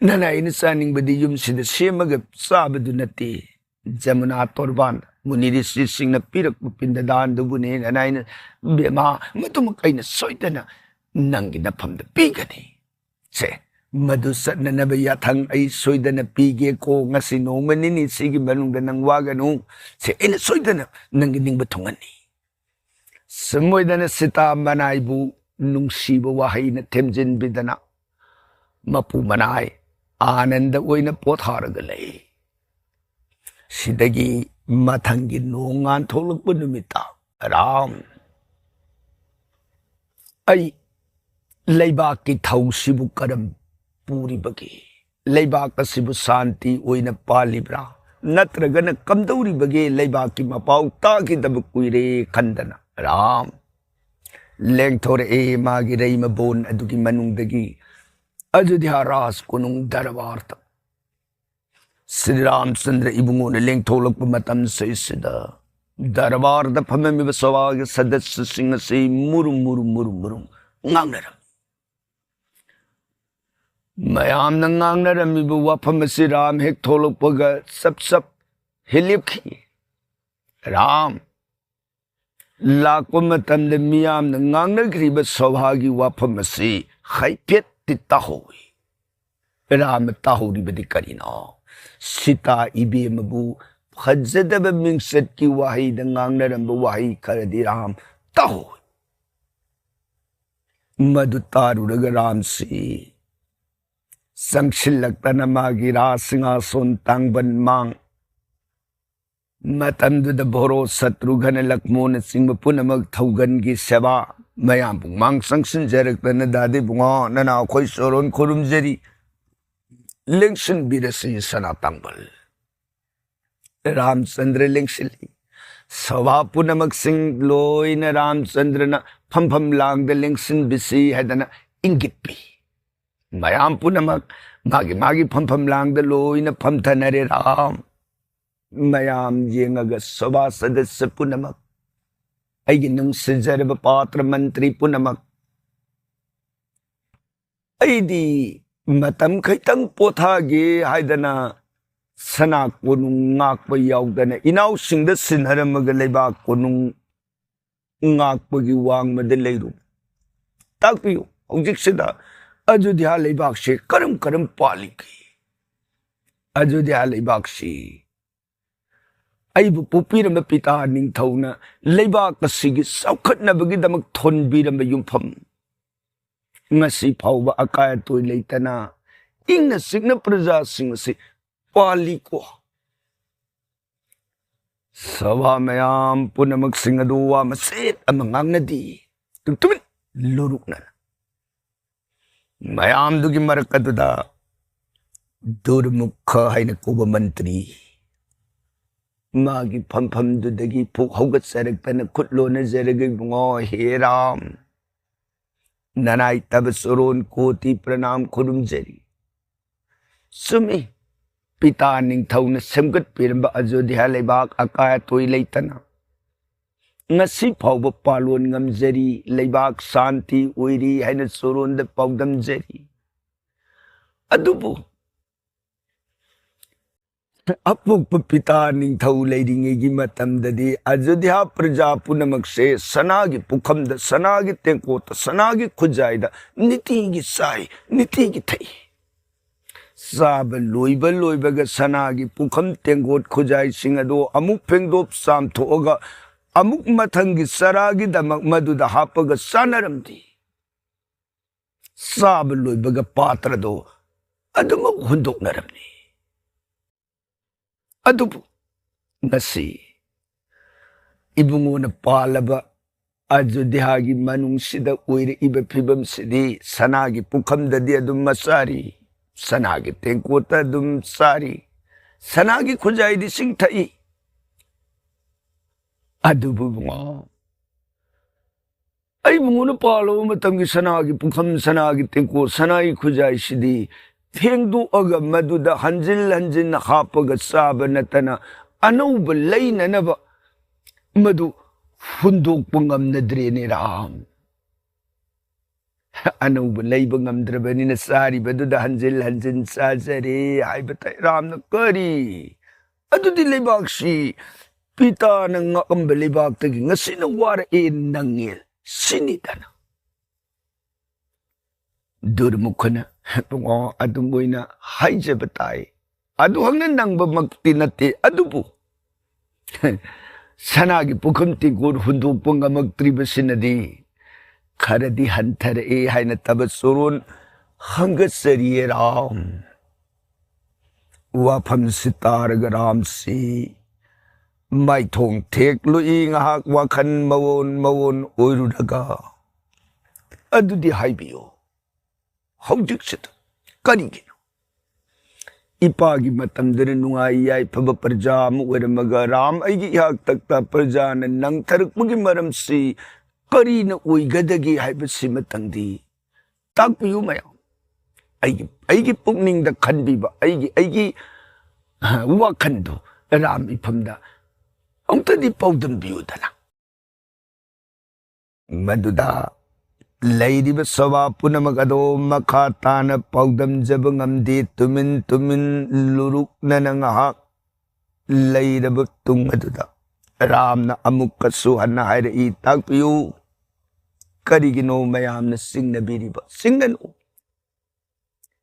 ꯅꯅꯥꯏꯅ ꯆꯥꯅꯤꯡꯕꯗꯤ ꯌꯨꯝꯁꯤꯗ ꯁꯦꯝꯃꯒ ꯆꯥꯕꯗꯨ ꯅꯠꯇꯦ꯫ ꯖꯃꯨꯅꯥ ꯇꯣꯔꯕꯥꯟ, ꯃꯨꯅꯤ ꯔꯤꯁꯤꯁꯤꯡꯅ ꯄꯤꯔꯛꯄ ꯄꯤꯟꯗꯗꯥꯟꯗꯨꯕꯨꯅꯦ ꯅꯅꯥꯏꯅ, ꯕꯦꯃꯥ, ꯃꯗꯨꯃꯛ ꯑꯩꯅ ꯁꯣꯏꯗꯅ ꯅꯪꯒꯤ ꯅꯐꯝꯗ ꯄꯤꯒꯅꯤ꯫ ꯁꯦ, ꯃꯗꯨ ꯆꯠꯅꯅꯕ ꯌꯥꯊꯪ ꯑꯩ ꯁꯣꯏꯗꯅ ꯄꯤꯒꯦꯀꯣ꯫ ꯉꯁꯤ ꯅꯣꯡꯃ ꯅꯤꯅꯤ ꯁꯤꯒꯤ ꯃꯅꯨꯡꯗ ꯅꯪ ꯋꯥꯒꯅꯨ꯫ ꯁꯦ, ꯑꯩꯅ ꯁꯣꯏꯗꯅ ꯅꯪꯒꯤ ꯅꯤꯡꯕ ꯊꯨꯡꯍꯟꯅꯤ꯫ ꯁꯨꯝ ꯑꯣꯏꯗꯅ ꯁꯤꯇꯥ ꯃꯅꯥꯏꯕꯨ ꯅꯨꯡꯁꯤꯕ ꯋꯥꯍꯩꯅ ꯊꯦꯝꯖꯤꯟꯕꯤꯗꯅ ꯃꯄꯨ ꯃꯅꯥꯏ ꯑꯥꯅꯟꯗ ꯑꯣꯏꯅ ꯄꯣꯊꯥꯔꯒ ꯂꯩ꯫ ꯁꯤꯗꯒꯤ ꯃꯊꯪꯒꯤ ꯅꯣꯡ ꯉꯥꯟꯊꯣꯛꯂꯛꯄ ꯅꯨꯃꯤꯠꯇ, "ꯔꯥꯝ, ꯑꯩ ꯂꯩꯕꯥꯛꯀꯤ ꯊꯧꯁꯤꯕꯨ ꯀꯔꯝ ꯄꯨꯔꯤꯕꯒꯦ? ꯂꯩꯕꯥꯛ ꯑꯁꯤꯕꯨ ꯁꯥꯟꯇꯤ ꯑꯣꯏꯅ ꯄꯥꯜꯂꯤꯕ꯭ꯔꯥ? ꯅꯠꯇ꯭ꯔꯒꯅ ꯀꯝꯗꯧꯔꯤꯕꯒꯦ, ꯂꯩꯕꯥꯛꯀꯤ ꯃꯄꯥꯎ ꯇꯥꯈꯤꯗꯕ ꯀꯨꯏꯔꯦ ꯈꯟꯗꯅ ꯔꯥꯝ ꯂꯦꯡꯊꯣꯔꯛꯑꯦ ꯃꯥꯒꯤ ꯔꯩꯃꯕꯣꯟ ꯑꯗꯨꯒꯤ ꯃꯅꯨꯡꯗꯒꯤ꯫ ꯑꯌꯣꯙ꯭ꯌꯥ ꯔꯥꯖ ꯀꯣꯅꯨꯡ ꯗꯔꯕꯥꯔꯗ ꯁ꯭ꯔꯤ ꯔꯥꯝꯆꯟꯗ꯭ꯔ ꯏꯕꯨꯡꯉꯣꯅ ꯂꯦꯡꯊꯣꯛꯂꯛꯄ ꯃꯇꯝꯁꯤꯗ ꯗꯔꯕꯥꯔꯗ ꯐꯝꯂꯝꯃꯤꯕ ꯁꯚꯥꯒꯤ ꯁꯗꯁ꯭ꯌꯁꯤꯡ ꯑꯁꯤ ꯃꯨꯔꯨꯝ ꯃꯨꯔꯨꯝ ꯃꯨꯔꯨꯝ ꯃꯨꯔꯨꯝ ꯉꯥꯡꯅꯔꯝꯃꯤ꯫ ꯃꯌꯥꯝꯅ ꯉꯥꯡꯅꯔꯝꯃꯤꯕ ꯋꯥꯐꯝ ꯑꯁꯤ ꯔꯥꯝ ꯍꯦꯛ ꯊꯣꯛꯂꯛꯄꯒ ꯆꯞ ꯆꯞ ꯍꯦꯛ ꯂꯦꯞꯈꯤ꯫ ꯔꯥꯝ ꯂꯥꯛꯄ ꯃꯇꯝꯗ ꯃꯤꯌꯥꯝꯅ ꯉꯥꯡꯅꯈ꯭ꯔꯤꯕ ꯁꯚꯥꯒꯤ ꯋꯥꯐꯝ ꯑꯁꯤ ꯍꯥꯏꯐꯦꯠꯇꯤ ꯇꯥꯍꯧꯏ꯫ ꯔꯥꯝꯅ ꯇꯥꯍꯧꯔꯤꯕꯗꯤ ꯀꯔꯤꯅꯣ? ꯁꯤꯇꯥ ꯏꯕꯦꯝꯃꯕꯨ ꯐꯖꯗꯕ ꯃꯤꯡꯆꯠꯀꯤ ꯋꯥꯍꯩꯗ ꯉꯥꯡꯅꯔꯝꯕ ꯋꯥꯍꯩ ꯈꯔꯗꯤ ꯔꯥꯝ ꯇꯥꯍꯧꯏ꯫ ꯃꯗꯨ ꯇꯥꯔꯨꯔꯒ ꯔꯥꯝꯁꯤ ꯆꯪꯁꯤꯜꯂꯛꯇꯅ ꯃꯥꯒꯤ ꯔꯥꯖ ꯁꯤꯡꯍꯥꯁꯣꯟ ꯇꯥꯡꯕꯟ ꯃꯥꯡ, ꯃꯇꯝꯗꯨꯗ ꯚꯣꯔꯣ, ꯁꯇ꯭ꯔꯨꯘꯅ, ꯂꯛꯃꯣꯅꯆꯤꯡꯕ ꯄꯨꯝꯅꯃꯛ ꯊꯧꯒꯟꯒꯤ ꯁꯦꯕꯥ ꯃꯌꯥꯝ ꯄꯨꯡꯃꯥꯡ ꯆꯪꯁꯤꯟꯖꯔꯛꯇꯅ, "ꯗꯥꯗꯤ ꯕꯨꯡꯉꯣ, ꯅꯅꯥꯎ ꯑꯩꯈꯣꯏ ꯆꯣꯔꯣꯟ ꯈꯨꯔꯨꯝꯖꯔꯤ, ꯂꯦꯡꯁꯤꯟꯕꯤꯔꯁꯤ ꯁꯅꯥ ꯇꯥꯡꯕꯜ"꯫ ꯔꯥꯝꯆꯟꯗ꯭ꯔ ꯂꯦꯡꯁꯤꯜꯂꯤ꯫ ꯁꯚꯥ ꯄꯨꯝꯅꯃꯛꯁꯤꯡ ꯂꯣꯏꯅ ꯔꯥꯝꯆꯟꯗ꯭ꯔꯅ ꯐꯝꯐꯝ ꯂꯥꯡꯗ ꯂꯦꯡꯁꯤꯟꯕꯤꯁꯤ ꯍꯥꯏꯗꯅ ꯏꯪꯒꯤꯠ ꯄꯤ꯫ ꯃꯌꯥꯝ ꯄꯨꯝꯅꯃꯛ ꯃꯥꯒꯤ ꯃꯥꯒꯤ ꯐꯝꯐꯝ ꯂꯥꯡꯗ ꯂꯣꯏꯅ ꯐꯝꯊꯅꯔꯦ꯫ ꯔꯥꯝ ꯃꯌꯥꯝ ꯌꯦꯡꯉꯒ ꯁꯚꯥ ꯁꯗꯁ꯭ꯌ ꯄꯨꯝꯅꯃꯛ, ꯑꯩꯒꯤ ꯅꯨꯡꯁꯤꯖꯔꯕ ꯄꯥꯇ꯭ꯔ ꯃꯟꯇ꯭ꯔꯤ ꯄꯨꯝꯅꯃꯛ, ꯑꯩꯗꯤ ꯃꯇꯝ ꯈꯤꯇꯪ ꯄꯣꯊꯥꯒꯦ ꯍꯥꯏꯗꯅ ꯁꯅꯥ ꯀꯣꯅꯨꯡ ꯉꯥꯛꯄ ꯌꯥꯎꯗꯅ ꯏꯅꯥꯎꯁꯤꯡꯗ ꯁꯤꯟꯅꯔꯝꯃꯒ ꯂꯩꯕꯥꯛ ꯀꯣꯅꯨꯡ ꯉꯥꯛꯄꯒꯤ ꯋꯥꯡꯃꯗ ꯂꯩꯔꯨ꯫ ꯇꯥꯛꯄꯤꯌꯨ, ꯍꯧꯖꯤꯛꯁꯤꯗ ꯑꯌꯣꯙ꯭ꯌꯥ ꯂꯩꯕꯥꯛꯁꯦ ꯀꯔꯝ ꯀꯔꯝ ꯄꯥꯜꯂꯤꯒꯦ? ꯑꯌꯣꯙ꯭ꯌꯥ ꯂꯩꯕꯥꯛꯁꯤ ꯑꯩꯕꯨ ꯄꯣꯛꯄꯤꯔꯝꯕ ꯄꯤꯇꯥ ꯅꯤꯡꯊꯧꯅ ꯂꯩꯕꯥꯛ ꯑꯁꯤꯒꯤ ꯆꯥꯎꯈꯠꯅꯕꯒꯤꯗꯃꯛ ꯊꯣꯟꯕꯤꯔꯝꯕ ꯌꯨꯝꯐꯝ꯫ ꯉꯁꯤ ꯐꯥꯎꯕ ꯑꯀꯥꯏ ꯑꯇꯣꯏ ꯂꯩꯇꯅ ꯏꯪꯅ ꯆꯤꯛꯅ ꯄ꯭ꯔꯖꯥꯁꯤꯡ ꯑꯁꯤ ꯄꯥꯜꯂꯤꯀꯣ꯫ ꯁꯚꯥ ꯃꯌꯥꯝ ꯄꯨꯝꯅꯃꯛꯁꯤꯡ ꯑꯗꯨ ꯋꯥ ꯃꯆꯦꯠ ꯑꯃ ꯉꯥꯡꯅꯗꯦ꯫ ꯇꯨꯃꯤꯟ ꯂꯨꯔꯨꯛꯅꯅ ꯃꯌꯥꯝꯗꯨꯒꯤ ꯃꯔꯛ ꯑꯗꯨꯗ ꯗꯨꯔꯃꯨꯈ ꯍꯥꯏꯅ ꯀꯧꯕ ꯃꯟꯇ꯭ꯔꯤ, ꯃꯥꯒꯤ ꯐꯝꯐꯝꯗꯨꯗꯒꯤ ꯐꯨꯛ ꯍꯧꯒꯠꯆꯔꯛꯇꯅ ꯈꯨꯠ ꯂꯣꯟꯅꯖꯔꯒ, "ꯏꯕꯨꯡꯉꯣ, ꯍꯦ ꯔꯥꯝ, ꯅꯅꯥꯏ ꯇꯕ ꯆꯣꯔꯣꯟ ꯀꯣꯇꯤ ꯄ꯭ꯔꯅꯥꯝ ꯈꯨꯔꯨꯝꯖꯔꯤ꯫ ꯆꯨꯝꯃꯤ, ꯄꯤꯇꯥ ꯅꯤꯡꯊꯧꯅ ꯁꯦꯝꯒꯠꯄꯤꯔꯝꯕ ꯑꯖꯣꯙ꯭ꯌꯥ ꯂꯩꯕꯥꯛ ꯑꯀꯥꯏ ꯑꯇꯣꯏ ꯂꯩꯇꯅ ꯉꯁꯤ ꯐꯥꯎꯕ ꯄꯥꯂꯣꯟ ꯉꯝꯖꯔꯤ, ꯂꯩꯕꯥꯛ ꯁꯥꯟꯇꯤ ꯑꯣꯏꯔꯤ" ꯍꯥꯏꯅ ꯆꯣꯔꯣꯟꯗ ꯄꯥꯎꯗꯝꯖꯔꯤ꯫ ꯑꯗꯨꯕꯨ ꯑꯄꯣꯛꯄ ꯄꯤꯇꯥ ꯅꯤꯡꯊꯧ ꯂꯩꯔꯤꯉꯩꯒꯤ ꯃꯇꯝꯗꯗꯤ ꯑꯖꯣꯙ꯭ꯌꯥ ꯄ꯭ꯔꯖꯥ ꯄꯨꯝꯅꯃꯛꯁꯦ ꯁꯅꯥꯒꯤ ꯄꯨꯈꯝꯗ, ꯁꯅꯥꯒꯤ ꯇꯦꯡꯀꯣꯠꯇ, ꯁꯅꯥꯒꯤ ꯈꯨꯖꯥꯏꯗ ꯅꯤꯇꯤꯒꯤ ꯆꯥꯏ, ꯅꯤꯇꯤꯒꯤ ꯊꯛꯏ꯫ ꯆꯥꯕ ꯂꯣꯏꯕ ꯂꯣꯏꯕꯒ ꯁꯅꯥꯒꯤ ꯄꯨꯈꯝ ꯇꯦꯡꯀꯣꯠ ꯈꯨꯖꯥꯏꯁꯤꯡ ꯑꯗꯨ ꯑꯃꯨꯛ ꯐꯦꯡꯗꯣꯛ ꯆꯥꯝꯊꯣꯛꯑꯒ ꯑꯃꯨꯛ ꯃꯊꯪꯒꯤ ꯆꯔꯥꯒꯤꯗꯃꯛ ꯃꯗꯨꯗ ꯍꯥꯞꯄꯒ ꯆꯥꯅꯔꯝꯗꯦ꯫ ꯆꯥꯕ ꯂꯣꯏꯕꯒ ꯄꯥꯇ꯭ꯔꯗꯣ ꯑꯗꯨꯃꯛ ꯍꯨꯟꯗꯣꯛꯅꯔꯝꯃꯤ꯫ ꯑꯗꯨꯕꯨ ꯉꯁꯤ ꯏꯕꯨꯡꯉꯣꯅ ꯄꯥꯜꯂꯕ ꯑꯖꯣꯙ꯭ꯌꯥꯒꯤ ꯃꯅꯨꯡꯁꯤꯗ ꯑꯣꯏꯔꯛꯏꯕ ꯐꯤꯕꯝꯁꯤꯗꯤ ꯁꯅꯥꯒꯤ ꯄꯨꯈꯝꯗꯗꯤ ꯑꯗꯨꯝ ꯃꯆꯥꯔꯤ, ꯁꯅꯥꯒꯤ ꯇꯦꯡꯀꯣꯠꯇ ꯑꯗꯨꯝ ꯆꯥꯔꯤ, ꯁꯅꯥꯒꯤ ꯈꯨꯖꯥꯏꯗꯤ ꯏꯁꯤꯡ ꯊꯛꯏ꯫ ꯑꯗꯨꯕꯨ ꯏꯕꯨꯡꯉꯣ, ꯑꯩ ꯏꯕꯨꯡꯉꯣꯅ ꯄꯥꯜꯂꯕ ꯃꯇꯝꯒꯤ ꯁꯅꯥꯒꯤ ꯄꯨꯈꯝ, ꯁꯅꯥꯒꯤ ꯇꯦꯡꯀꯣꯠ, ꯁꯅꯥꯒꯤ ꯈꯨꯖꯥꯏꯁꯤꯗꯤ ꯐꯦꯡꯗꯣꯛꯑꯒ ꯃꯗꯨꯗ ꯍꯟꯖꯤꯟ ꯍꯟꯖꯤꯟ ꯍꯥꯞꯄꯒ ꯆꯥꯕ ꯅꯠꯇꯅ ꯑꯅꯧꯕ ꯂꯩꯅꯅꯕ ꯃꯗꯨ ꯍꯨꯟꯗꯣꯛꯄ ꯉꯝꯅꯗ꯭ꯔꯦꯅꯦ ꯔꯥꯝ꯫ ꯑꯅꯧꯕ ꯂꯩꯕ ꯉꯝꯗ꯭ꯔꯕꯅꯤꯅ ꯆꯥꯔꯤꯕꯗꯨꯗ ꯍꯟꯖꯤꯟ ꯍꯟꯖꯤꯟ ꯆꯥꯖꯔꯦ ꯍꯥꯏꯕ ꯇꯥꯏ꯫ ꯔꯥꯝꯅ, "ꯀꯔꯤ? ꯑꯗꯨꯗꯤ ꯂꯩꯕꯥꯛꯁꯤ ꯄꯤꯇꯥꯅ ꯉꯥꯛꯑꯝꯕ ꯂꯩꯕꯥꯛꯇꯒꯤ ꯉꯁꯤꯅ ꯋꯥꯔꯛꯑꯦ ꯅꯪꯉꯦ ꯁꯤꯅꯤꯗꯅ?" ꯗꯨꯔꯃꯨꯈꯅ, "ꯏꯕꯨꯡꯉꯣ, ꯑꯗꯨꯝ ꯑꯣꯏꯅ ꯍꯥꯏꯖꯕ ꯇꯥꯏ꯫ ꯑꯗꯨ ꯍꯛꯅ ꯅꯪꯕꯃꯛꯇꯤ ꯅꯠꯇꯦ, ꯑꯗꯨꯕꯨ ꯁꯅꯥꯒꯤ ꯄꯨꯈꯝ ꯇꯦꯡꯀꯣꯠ ꯍꯨꯟꯗꯣꯛꯄ ꯉꯝꯃꯛꯇ꯭ꯔꯤꯕꯁꯤꯅꯗꯤ ꯈꯔꯗꯤ ꯍꯟꯊꯔꯛꯑꯦ ꯍꯥꯏꯅ ꯇꯕ ꯆꯣꯔꯣꯟ ꯍꯪꯒꯠꯆꯔꯤꯌꯦ ꯔꯥꯝ꯫" ꯋꯥꯐꯝꯁꯤ ꯇꯥꯔꯒ ꯔꯥꯝꯁꯤ ꯃꯥꯏꯊꯣꯡ ꯊꯦꯛꯂꯨꯏ꯫ ꯉꯥꯏꯍꯥꯛ ꯋꯥꯈꯜ ꯃꯑꯣꯟ ꯃꯑꯣꯟ ꯑꯣꯏꯔꯨꯔꯒ, "ꯑꯗꯨꯗꯤ ꯍꯥꯏꯕꯤꯌꯨ, ꯍꯧꯖꯤꯛꯁꯤꯗ ꯀꯔꯤꯒꯤꯅꯣ ꯏꯄꯥꯒꯤ ꯃꯇꯝꯗꯅ ꯅꯨꯡꯉꯥꯏ ꯌꯥꯏꯐꯕ ꯄ꯭ꯔꯖꯥ ꯑꯃ ꯑꯣꯏꯔꯝꯃꯒ, ꯔꯥꯝ, ꯑꯩꯒꯤ ꯏꯍꯥꯛꯇꯛꯇ ꯄ꯭ꯔꯖꯥꯅ ꯅꯪꯊꯔꯛꯄꯒꯤ ꯃꯔꯝꯁꯤ ꯀꯔꯤꯅ ꯑꯣꯏꯒꯗꯒꯦ ꯍꯥꯏꯕꯁꯤꯃꯇꯪꯗꯤ ꯇꯥꯛꯄꯤꯌꯨ ꯃꯌꯥꯝ꯫ ꯑꯩꯒꯤ, ꯑꯩꯒꯤ ꯄꯨꯛꯅꯤꯡꯗ ꯈꯟꯕꯤꯕ, ꯑꯩꯒꯤ, ꯑꯩꯒꯤ, ꯑ, ꯋꯥꯈꯟꯗꯨ ꯔꯥꯝ ꯏꯐꯝꯗ ꯑꯃꯨꯛꯇꯗꯤ ꯄꯥꯎꯗꯝꯕꯤꯌꯨꯗꯅ꯫ ꯃꯗꯨꯗ ꯂꯩꯔꯤꯕ ꯁꯚꯥ ꯄꯨꯝꯅꯃꯛ ꯑꯗꯣ ꯃꯈꯥ ꯇꯥꯅ ꯄꯥꯎꯗꯝꯖꯕ ꯉꯝꯗꯦ꯫ ꯇꯨꯃꯤꯟ ꯇꯨꯃꯤꯟ ꯂꯨꯔꯨꯛꯅꯅ ꯉꯥꯏꯍꯥꯛ ꯂꯩꯔꯕ ꯇꯨꯡ ꯑꯗꯨꯗ ꯔꯥꯝꯅ ꯑꯃꯨꯛꯀꯁꯨ ꯍꯟꯅ ꯍꯥꯏꯔꯛꯏ, "ꯇꯥꯛꯄꯤꯌꯨ, ꯀꯔꯤꯒꯤꯅꯣ ꯃꯌꯥꯝꯅ ꯆꯤꯡꯅꯕꯤꯔꯤꯕ? ꯆꯤꯡꯅꯅꯨ꯫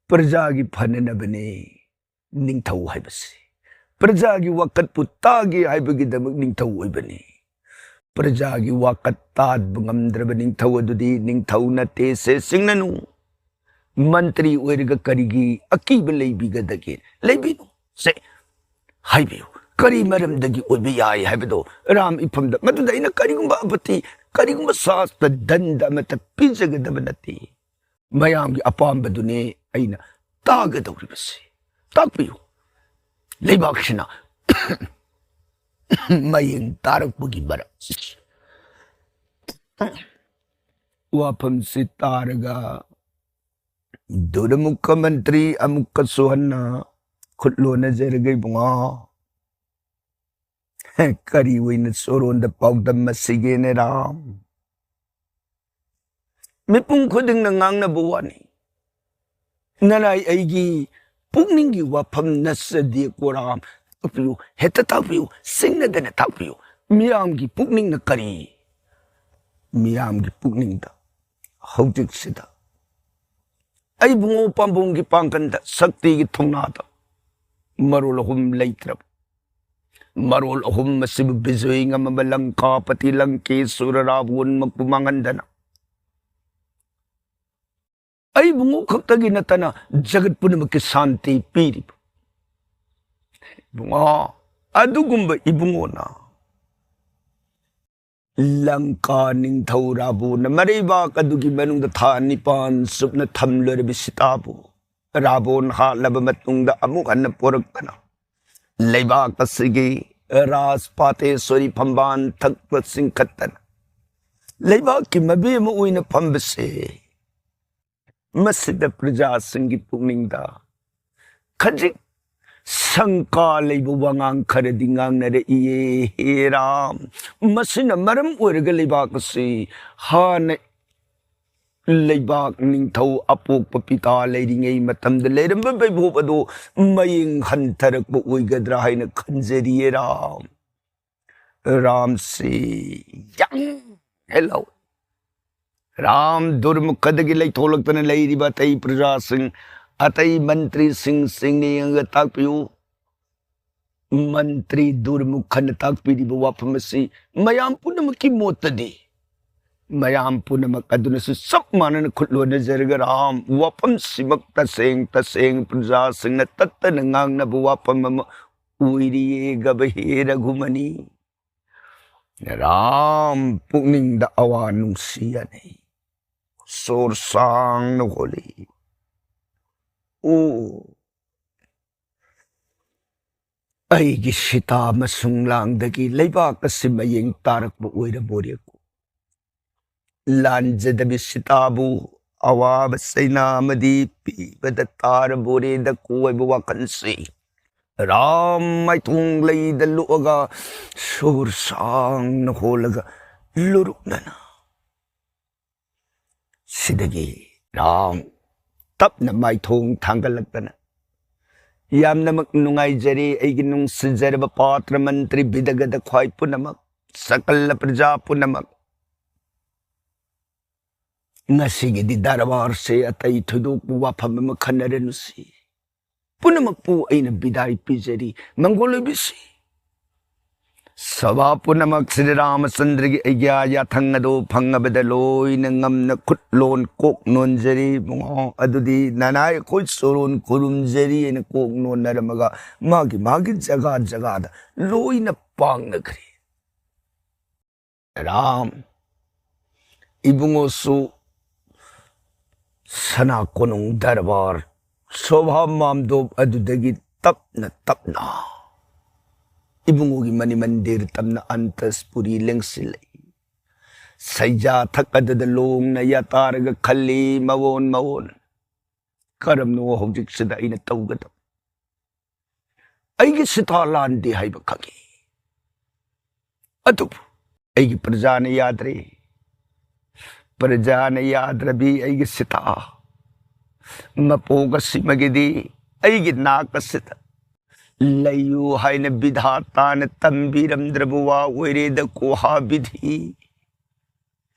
ꯄ꯭ꯔꯖꯥꯒꯤ ꯐꯅꯅꯕꯅꯤ ꯅꯤꯡꯊꯧ ꯍꯥꯏꯕꯁꯤ꯫ ꯄ꯭ꯔꯖꯥꯒꯤ ꯋꯥꯀꯠꯄꯨ ꯇꯥꯒꯦ ꯍꯥꯏꯕꯒꯤꯗꯃꯛ ꯅꯤꯡꯊꯧ ꯑꯣꯏꯕꯅꯤ꯫ ꯄ꯭ꯔꯖꯥꯒꯤ ꯋꯥꯀꯠ ꯇꯥꯕ ꯉꯝꯗ꯭ꯔꯕ ꯅꯤꯡꯊꯧ ꯑꯗꯨꯗꯤ ꯅꯤꯡꯊꯧ ꯅꯠꯇꯦ, ꯁꯦ ꯆꯤꯡꯅꯅꯨ꯫ ꯃꯟꯇ꯭ꯔꯤ ꯑꯣꯏꯔꯒ ꯀꯔꯤꯒꯤ ꯑꯀꯤꯕ ꯂꯩꯕꯤꯒꯗꯒꯦ? ꯂꯩꯕꯤꯅꯨ, ꯁꯦ ꯍꯥꯏꯕꯤꯌꯨ, ꯀꯔꯤ ꯃꯔꯝꯗꯒꯤ ꯑꯣꯏꯕ ꯌꯥꯏ ꯍꯥꯏꯕꯗꯣ ꯔꯥꯝ ꯏꯐꯝꯗ꯫ ꯃꯗꯨꯗ ꯑꯩꯅ ꯀꯔꯤꯒꯨꯝꯕ ꯑꯄꯠꯇꯤ, ꯀꯔꯤꯒꯨꯝꯕ ꯁꯥꯁꯇ ꯗꯟꯗ ꯑꯃꯠꯇ ꯄꯤꯖꯒꯗꯕ ꯅꯠꯇꯦ꯫ ꯃꯌꯥꯝꯒꯤ ꯑꯄꯥꯝꯕꯗꯨꯅꯦ ꯑꯩꯅ ꯇꯥꯒꯗꯧꯔꯤꯕꯁꯤ꯫ ꯇꯥꯛꯄꯤꯌꯨ, ꯂꯩꯕꯥꯛꯁꯤꯅ ꯃꯌꯦꯡ ꯇꯥꯔꯛꯄꯒꯤ ꯃꯔꯝ꯫" ꯋꯥꯐꯝꯁꯤ ꯇꯥꯔꯒ ꯗꯨꯔꯃꯨꯈ ꯃꯟꯇ꯭ꯔꯤ ꯑꯃꯨꯛꯀꯁꯨ ꯍꯟꯅ ꯈꯨꯠ ꯂꯣꯟꯅꯖꯔꯒ, "ꯏꯕꯨꯡꯉꯣ, ꯀꯔꯤ ꯑꯣꯏꯅ ꯆꯣꯔꯣꯟꯗ ꯄꯥꯎꯗꯝ ꯑꯁꯤꯒꯦꯅꯦ ꯔꯥꯝ? ꯃꯤꯄꯨꯝ ꯈꯨꯗꯤꯡꯅ ꯉꯥꯡꯅꯕ ꯋꯥꯅꯤ꯫ ꯅꯅꯥꯏ ꯑꯩꯒꯤ ꯄꯨꯛꯅꯤꯡꯒꯤ ꯋꯥꯐꯝ ꯅꯠꯆꯗꯦꯀꯣ ꯔꯥꯝ꯫ ꯇꯥꯛꯄꯤꯌꯨ, ꯍꯦꯛꯇ ꯇꯥꯛꯄꯤꯌꯨ, ꯆꯤꯡꯅꯗꯅ ꯇꯥꯛꯄꯤꯌꯨ꯫ ꯃꯤꯌꯥꯝꯒꯤ ꯄꯨꯛꯅꯤꯡꯅ ꯀꯔꯤ? ꯃꯤꯌꯥꯝꯒꯤ ꯄꯨꯛꯅꯤꯡꯗ ꯍꯧꯖꯤꯛꯁꯤꯗ ꯑꯩ ꯏꯕꯨꯡꯉꯣ ꯄꯥꯝꯕꯣꯝꯒꯤ ꯄꯥꯡꯒꯟꯗ, ꯁꯛꯇꯤꯒꯤ ꯊꯧꯅꯥꯗ ꯃꯔꯣꯜ ꯑꯍꯨꯝ ꯂꯩꯇ꯭ꯔꯕ, ꯃꯔꯣꯜ ꯑꯍꯨꯝ ꯑꯁꯤꯕꯨ ꯕꯤꯖꯣꯏ ꯉꯝꯃꯕ ꯂꯪꯀꯥꯄꯇꯤ, ꯂꯪꯀꯦꯁꯨꯔ ꯔꯥꯕꯣꯟꯃꯛꯄꯨ ꯃꯥꯡꯍꯟꯗꯅ ꯑꯩ ꯏꯕꯨꯡꯉꯣ ꯈꯛꯇꯒꯤ ꯅꯠꯇꯅ ꯖꯒꯠ ꯄꯨꯝꯅꯃꯛꯀꯤ ꯁꯥꯟꯇꯤ ꯄꯤꯔꯤꯕ ꯏꯕꯨꯡꯉꯣ, ꯑꯗꯨꯒꯨꯝꯕ ꯏꯕꯨꯡꯉꯣꯅ ꯂꯪꯀꯥ ꯅꯤꯡꯊꯧ ꯔꯥꯕꯣꯟꯅ ꯃꯔꯩꯕꯥꯛ ꯑꯗꯨꯒꯤ ꯃꯅꯨꯡꯗ ꯊꯥ ꯅꯤꯄꯥꯟ ꯆꯨꯞꯅ ꯊꯝꯂꯨꯔꯕ ꯁꯤꯇꯥꯕꯨ ꯔꯥꯕꯣꯟ ꯍꯥꯠꯂꯕ ꯃꯇꯨꯡꯗ ꯑꯃꯨꯛ ꯍꯟꯅ ꯄꯣꯔꯛꯇꯅ ꯂꯩꯕꯥꯛ ꯑꯁꯤꯒꯤ ꯔꯥꯖꯄꯥꯇꯦꯁ꯭ꯋꯔꯤ ꯐꯝꯕꯥꯜ ꯊꯛꯄ ꯆꯤꯡꯈꯠꯇꯅ ꯂꯩꯕꯥꯛꯀꯤ ꯃꯕꯦꯝꯃ ꯑꯣꯏꯅ ꯐꯝꯕꯁꯦ, ꯃꯁꯤꯗ ꯄ꯭ꯔꯖꯥꯁꯤꯡꯒꯤ ꯄꯨꯛꯅꯤꯡꯗ ꯈꯖꯤꯛ ꯁꯪꯀꯥ ꯂꯩꯕ ꯋꯥꯉꯥꯡ ꯈꯔꯗꯤ ꯉꯥꯡꯅꯔꯛꯏꯌꯦ꯫ ꯍꯦ ꯔꯥꯝ, ꯃꯁꯤꯅ ꯃꯔꯝ ꯑꯣꯏꯔꯒ ꯂꯩꯕꯥꯛ ꯑꯁꯤ ꯍꯥꯟꯅ ꯂꯩꯕꯥꯛ ꯅꯤꯡꯊꯧ ꯑꯄꯣꯛꯄ ꯄꯤꯇꯥ ꯂꯩꯔꯤꯉꯩ ꯃꯇꯝꯗ ꯂꯩꯔꯝꯕ ꯕꯩꯕꯣꯞ ꯑꯗꯨ ꯃꯌꯦꯡ ꯍꯟꯊꯔꯛꯄ ꯑꯣꯏꯒꯗ꯭ꯔꯥ ꯍꯥꯏꯅ ꯈꯟꯖꯔꯤꯌꯦ ꯔꯥꯝ꯫ ꯔꯥꯝꯁꯤ ꯌꯥꯡ ꯍꯦꯜꯂꯣ꯫ ꯔꯥꯝ ꯗꯨꯔꯃꯨꯈꯗꯒꯤ ꯂꯩꯊꯣꯛꯂꯛꯇꯅ ꯂꯩꯔꯤꯕ ꯑꯇꯩ ꯄ꯭ꯔꯖꯥꯁꯤꯡ, ꯑꯇꯩ ꯃꯟꯇ꯭ꯔꯤꯁꯤꯡ ꯁꯤꯡꯅ ꯌꯦꯡꯉꯒ ꯇꯥꯛꯄꯤꯌꯨ꯫ ꯃꯟꯇ꯭ꯔꯤ ꯗꯨꯔꯃꯨꯈꯅ ꯇꯥꯛꯄꯤꯔꯤꯕ ꯋꯥꯐꯝ ꯑꯁꯤ ꯃꯌꯥꯝ ꯄꯨꯝꯅꯃꯛꯀꯤ ꯃꯣꯠꯇꯗꯤ, ꯃꯌꯥꯝ ꯄꯨꯝꯅꯃꯛ ꯑꯗꯨꯅꯁꯨ ꯆꯞ ꯃꯥꯟꯅꯅ ꯈꯨꯠ ꯂꯣꯟꯅꯖꯔꯒ ꯔꯥꯝ ꯋꯥꯐꯝꯁꯤꯃꯛ ꯇꯁꯦꯡ ꯇꯁꯦꯡ ꯄ꯭ꯔꯖꯥꯁꯤꯡꯅ ꯇꯠꯇꯅ ꯉꯥꯡꯅꯕ ꯋꯥꯐꯝ ꯑꯃ ꯑꯣꯏꯔꯤꯌꯦ ꯒꯕꯍꯦ ꯔꯘꯨꯃꯅꯤ꯫ ꯔꯥꯝ ꯄꯨꯛꯅꯤꯡꯗ ꯑꯋꯥ ꯅꯨꯡꯁꯤ ꯌꯥꯅꯩ꯫ ꯁꯣꯔ ꯁꯥꯡꯅ ꯍꯣꯜꯂꯤ꯫ ꯑꯣ, ꯑꯩꯒꯤ ꯁꯤꯇꯥ ꯑꯃꯁꯨꯡ ꯂꯥꯡꯗꯒꯤ ꯂꯩꯕꯥꯛ ꯑꯁꯤ ꯃꯌꯦꯡ ꯇꯥꯔꯛꯄ ꯑꯣꯏꯔꯕꯣꯔꯦꯀꯣ꯫ ꯂꯥꯟꯖꯗꯕꯤ ꯁꯤꯇꯥꯕꯨ ꯑꯋꯥꯕ ꯆꯩꯅꯥ ꯑꯃꯗꯤ ꯄꯤꯕꯗ ꯇꯥꯔꯕꯣꯔꯦꯗ ꯀꯣꯏꯕ ꯋꯥꯈꯜꯁꯤ ꯔꯥꯝ ꯃꯥꯏꯊꯣꯡ ꯂꯩꯗ ꯂꯣꯛꯑꯒ ꯁꯣꯔ ꯁꯥꯡꯅ ꯍꯣꯜꯂꯒ ꯂꯨꯔꯨꯛꯅꯅ ꯁꯤꯗꯒꯤ ꯔꯥꯝ ꯇꯞꯅ ꯃꯥꯏꯊꯣꯡ ꯊꯥꯡꯒꯠꯂꯛꯇꯅ, "ꯌꯥꯝꯅꯃꯛ ꯅꯨꯡꯉꯥꯏꯖꯔꯦ ꯑꯩꯒꯤ ꯅꯨꯡꯁꯤꯖꯔꯕ ꯄꯥꯇ꯭ꯔ ꯃꯟꯇ꯭ꯔꯤ ꯕꯤꯗꯒꯗ ꯈ꯭ꯋꯥꯏ ꯄꯨꯝꯅꯃꯛ, ꯁꯀꯜ ꯄ꯭ꯔꯖꯥ ꯄꯨꯝꯅꯃꯛ꯫ ꯉꯁꯤꯒꯤꯗꯤ ꯗꯔꯕꯥꯔꯁꯦ ꯑꯇꯩ ꯊꯣꯏꯗꯣꯛꯄ ꯋꯥꯐꯝ ꯑꯃ ꯈꯟꯅꯔꯅꯨꯁꯤ꯫ ꯄꯨꯝꯅꯃꯛꯄꯨ ꯑꯩꯅ ꯕꯤꯗꯥꯏ ꯄꯤꯖꯔꯤ꯫ ꯃꯪꯒꯣꯜ ꯑꯣꯏꯕꯤꯁꯤ꯫ ꯁꯚꯥ ꯄꯨꯝꯅꯃꯛ ꯁ꯭ꯔꯤ ꯔꯥꯃꯆꯟꯗ꯭ꯔꯒꯤ ꯑꯩꯒ꯭ꯌꯥ ꯌꯥꯊꯪ ꯑꯗꯨ ꯐꯪꯉꯕꯗ ꯂꯣꯏꯅ ꯉꯝꯅ ꯈꯨꯠ ꯂꯣꯟ ꯀꯣꯛ ꯅꯣꯟꯖꯔꯤ꯫ ꯏꯕꯨꯡꯉꯣ, ꯑꯗꯨꯗꯤ ꯅꯅꯥꯏ ꯑꯩꯈꯣꯏ ꯆꯣꯔꯣꯟ ꯈꯨꯔꯨꯝꯖꯔꯤ" ꯍꯥꯏꯅ ꯀꯣꯛ ꯅꯣꯟꯅꯔꯝꯃꯒ ꯃꯥꯒꯤ ꯃꯥꯒꯤ ꯖꯒꯥ ꯖꯒꯥꯗ ꯂꯣꯏꯅ ꯄꯥꯡꯅꯈ꯭ꯔꯦ꯫ ꯔꯥꯝ ꯏꯕꯨꯡꯉꯣꯁꯨ ꯁꯅꯥ ꯀꯣꯅꯨꯡ ꯗꯔꯕꯥꯔ ꯁꯣꯚꯥ ꯃꯥꯝꯗꯣꯞ ꯑꯗꯨꯗꯒꯤ ꯇꯞꯅ ꯇꯞꯅ ꯏꯕꯨꯡꯉꯣꯒꯤ ꯃꯅꯤ ꯃꯟꯗꯤꯔ ꯇꯝꯅ ꯑꯟꯇꯁꯄꯨꯔꯤ ꯂꯦꯡꯁꯤꯜꯂꯛꯏ꯫ ꯁꯩꯖꯥ ꯊꯛ ꯑꯗꯨꯗ ꯂꯣꯡꯅ ꯌꯥꯇꯥꯔꯒ ꯈꯜꯂꯤ, ꯃꯑꯣꯟ ꯃꯑꯣꯟ꯫ ꯀꯔꯝꯅꯣ ꯍꯧꯖꯤꯛꯁꯤꯗ ꯑꯩꯅ ꯇꯧꯒꯗꯕ? ꯑꯩꯒꯤ ꯁꯤꯇꯥ ꯂꯥꯟꯗꯦ ꯍꯥꯏꯕ ꯈꯪꯏ꯫ ꯑꯗꯨꯕꯨ ꯑꯩꯒꯤ ꯄ꯭ꯔꯖꯥꯅ ꯌꯥꯗ꯭ꯔꯦ꯫ ꯄ꯭ꯔꯖꯥꯅ ꯌꯥꯗ꯭ꯔꯕꯤ ꯑꯩꯒꯤ ꯁꯤꯇꯥ꯫ ꯃꯄꯣꯛ ꯑꯁꯤꯃꯒꯤꯗꯤ ꯑꯩꯒꯤ ꯅꯥꯛ ꯑꯁꯤꯗ ꯂꯩꯌꯨ ꯍꯥꯏꯅ ꯕꯤꯙꯥꯇꯥꯅ ꯇꯝꯕꯤꯔꯝꯗ꯭ꯔꯕ ꯋꯥ ꯑꯣꯏꯔꯦꯗ ꯀꯣꯍꯥ ꯕꯤꯙꯤ꯫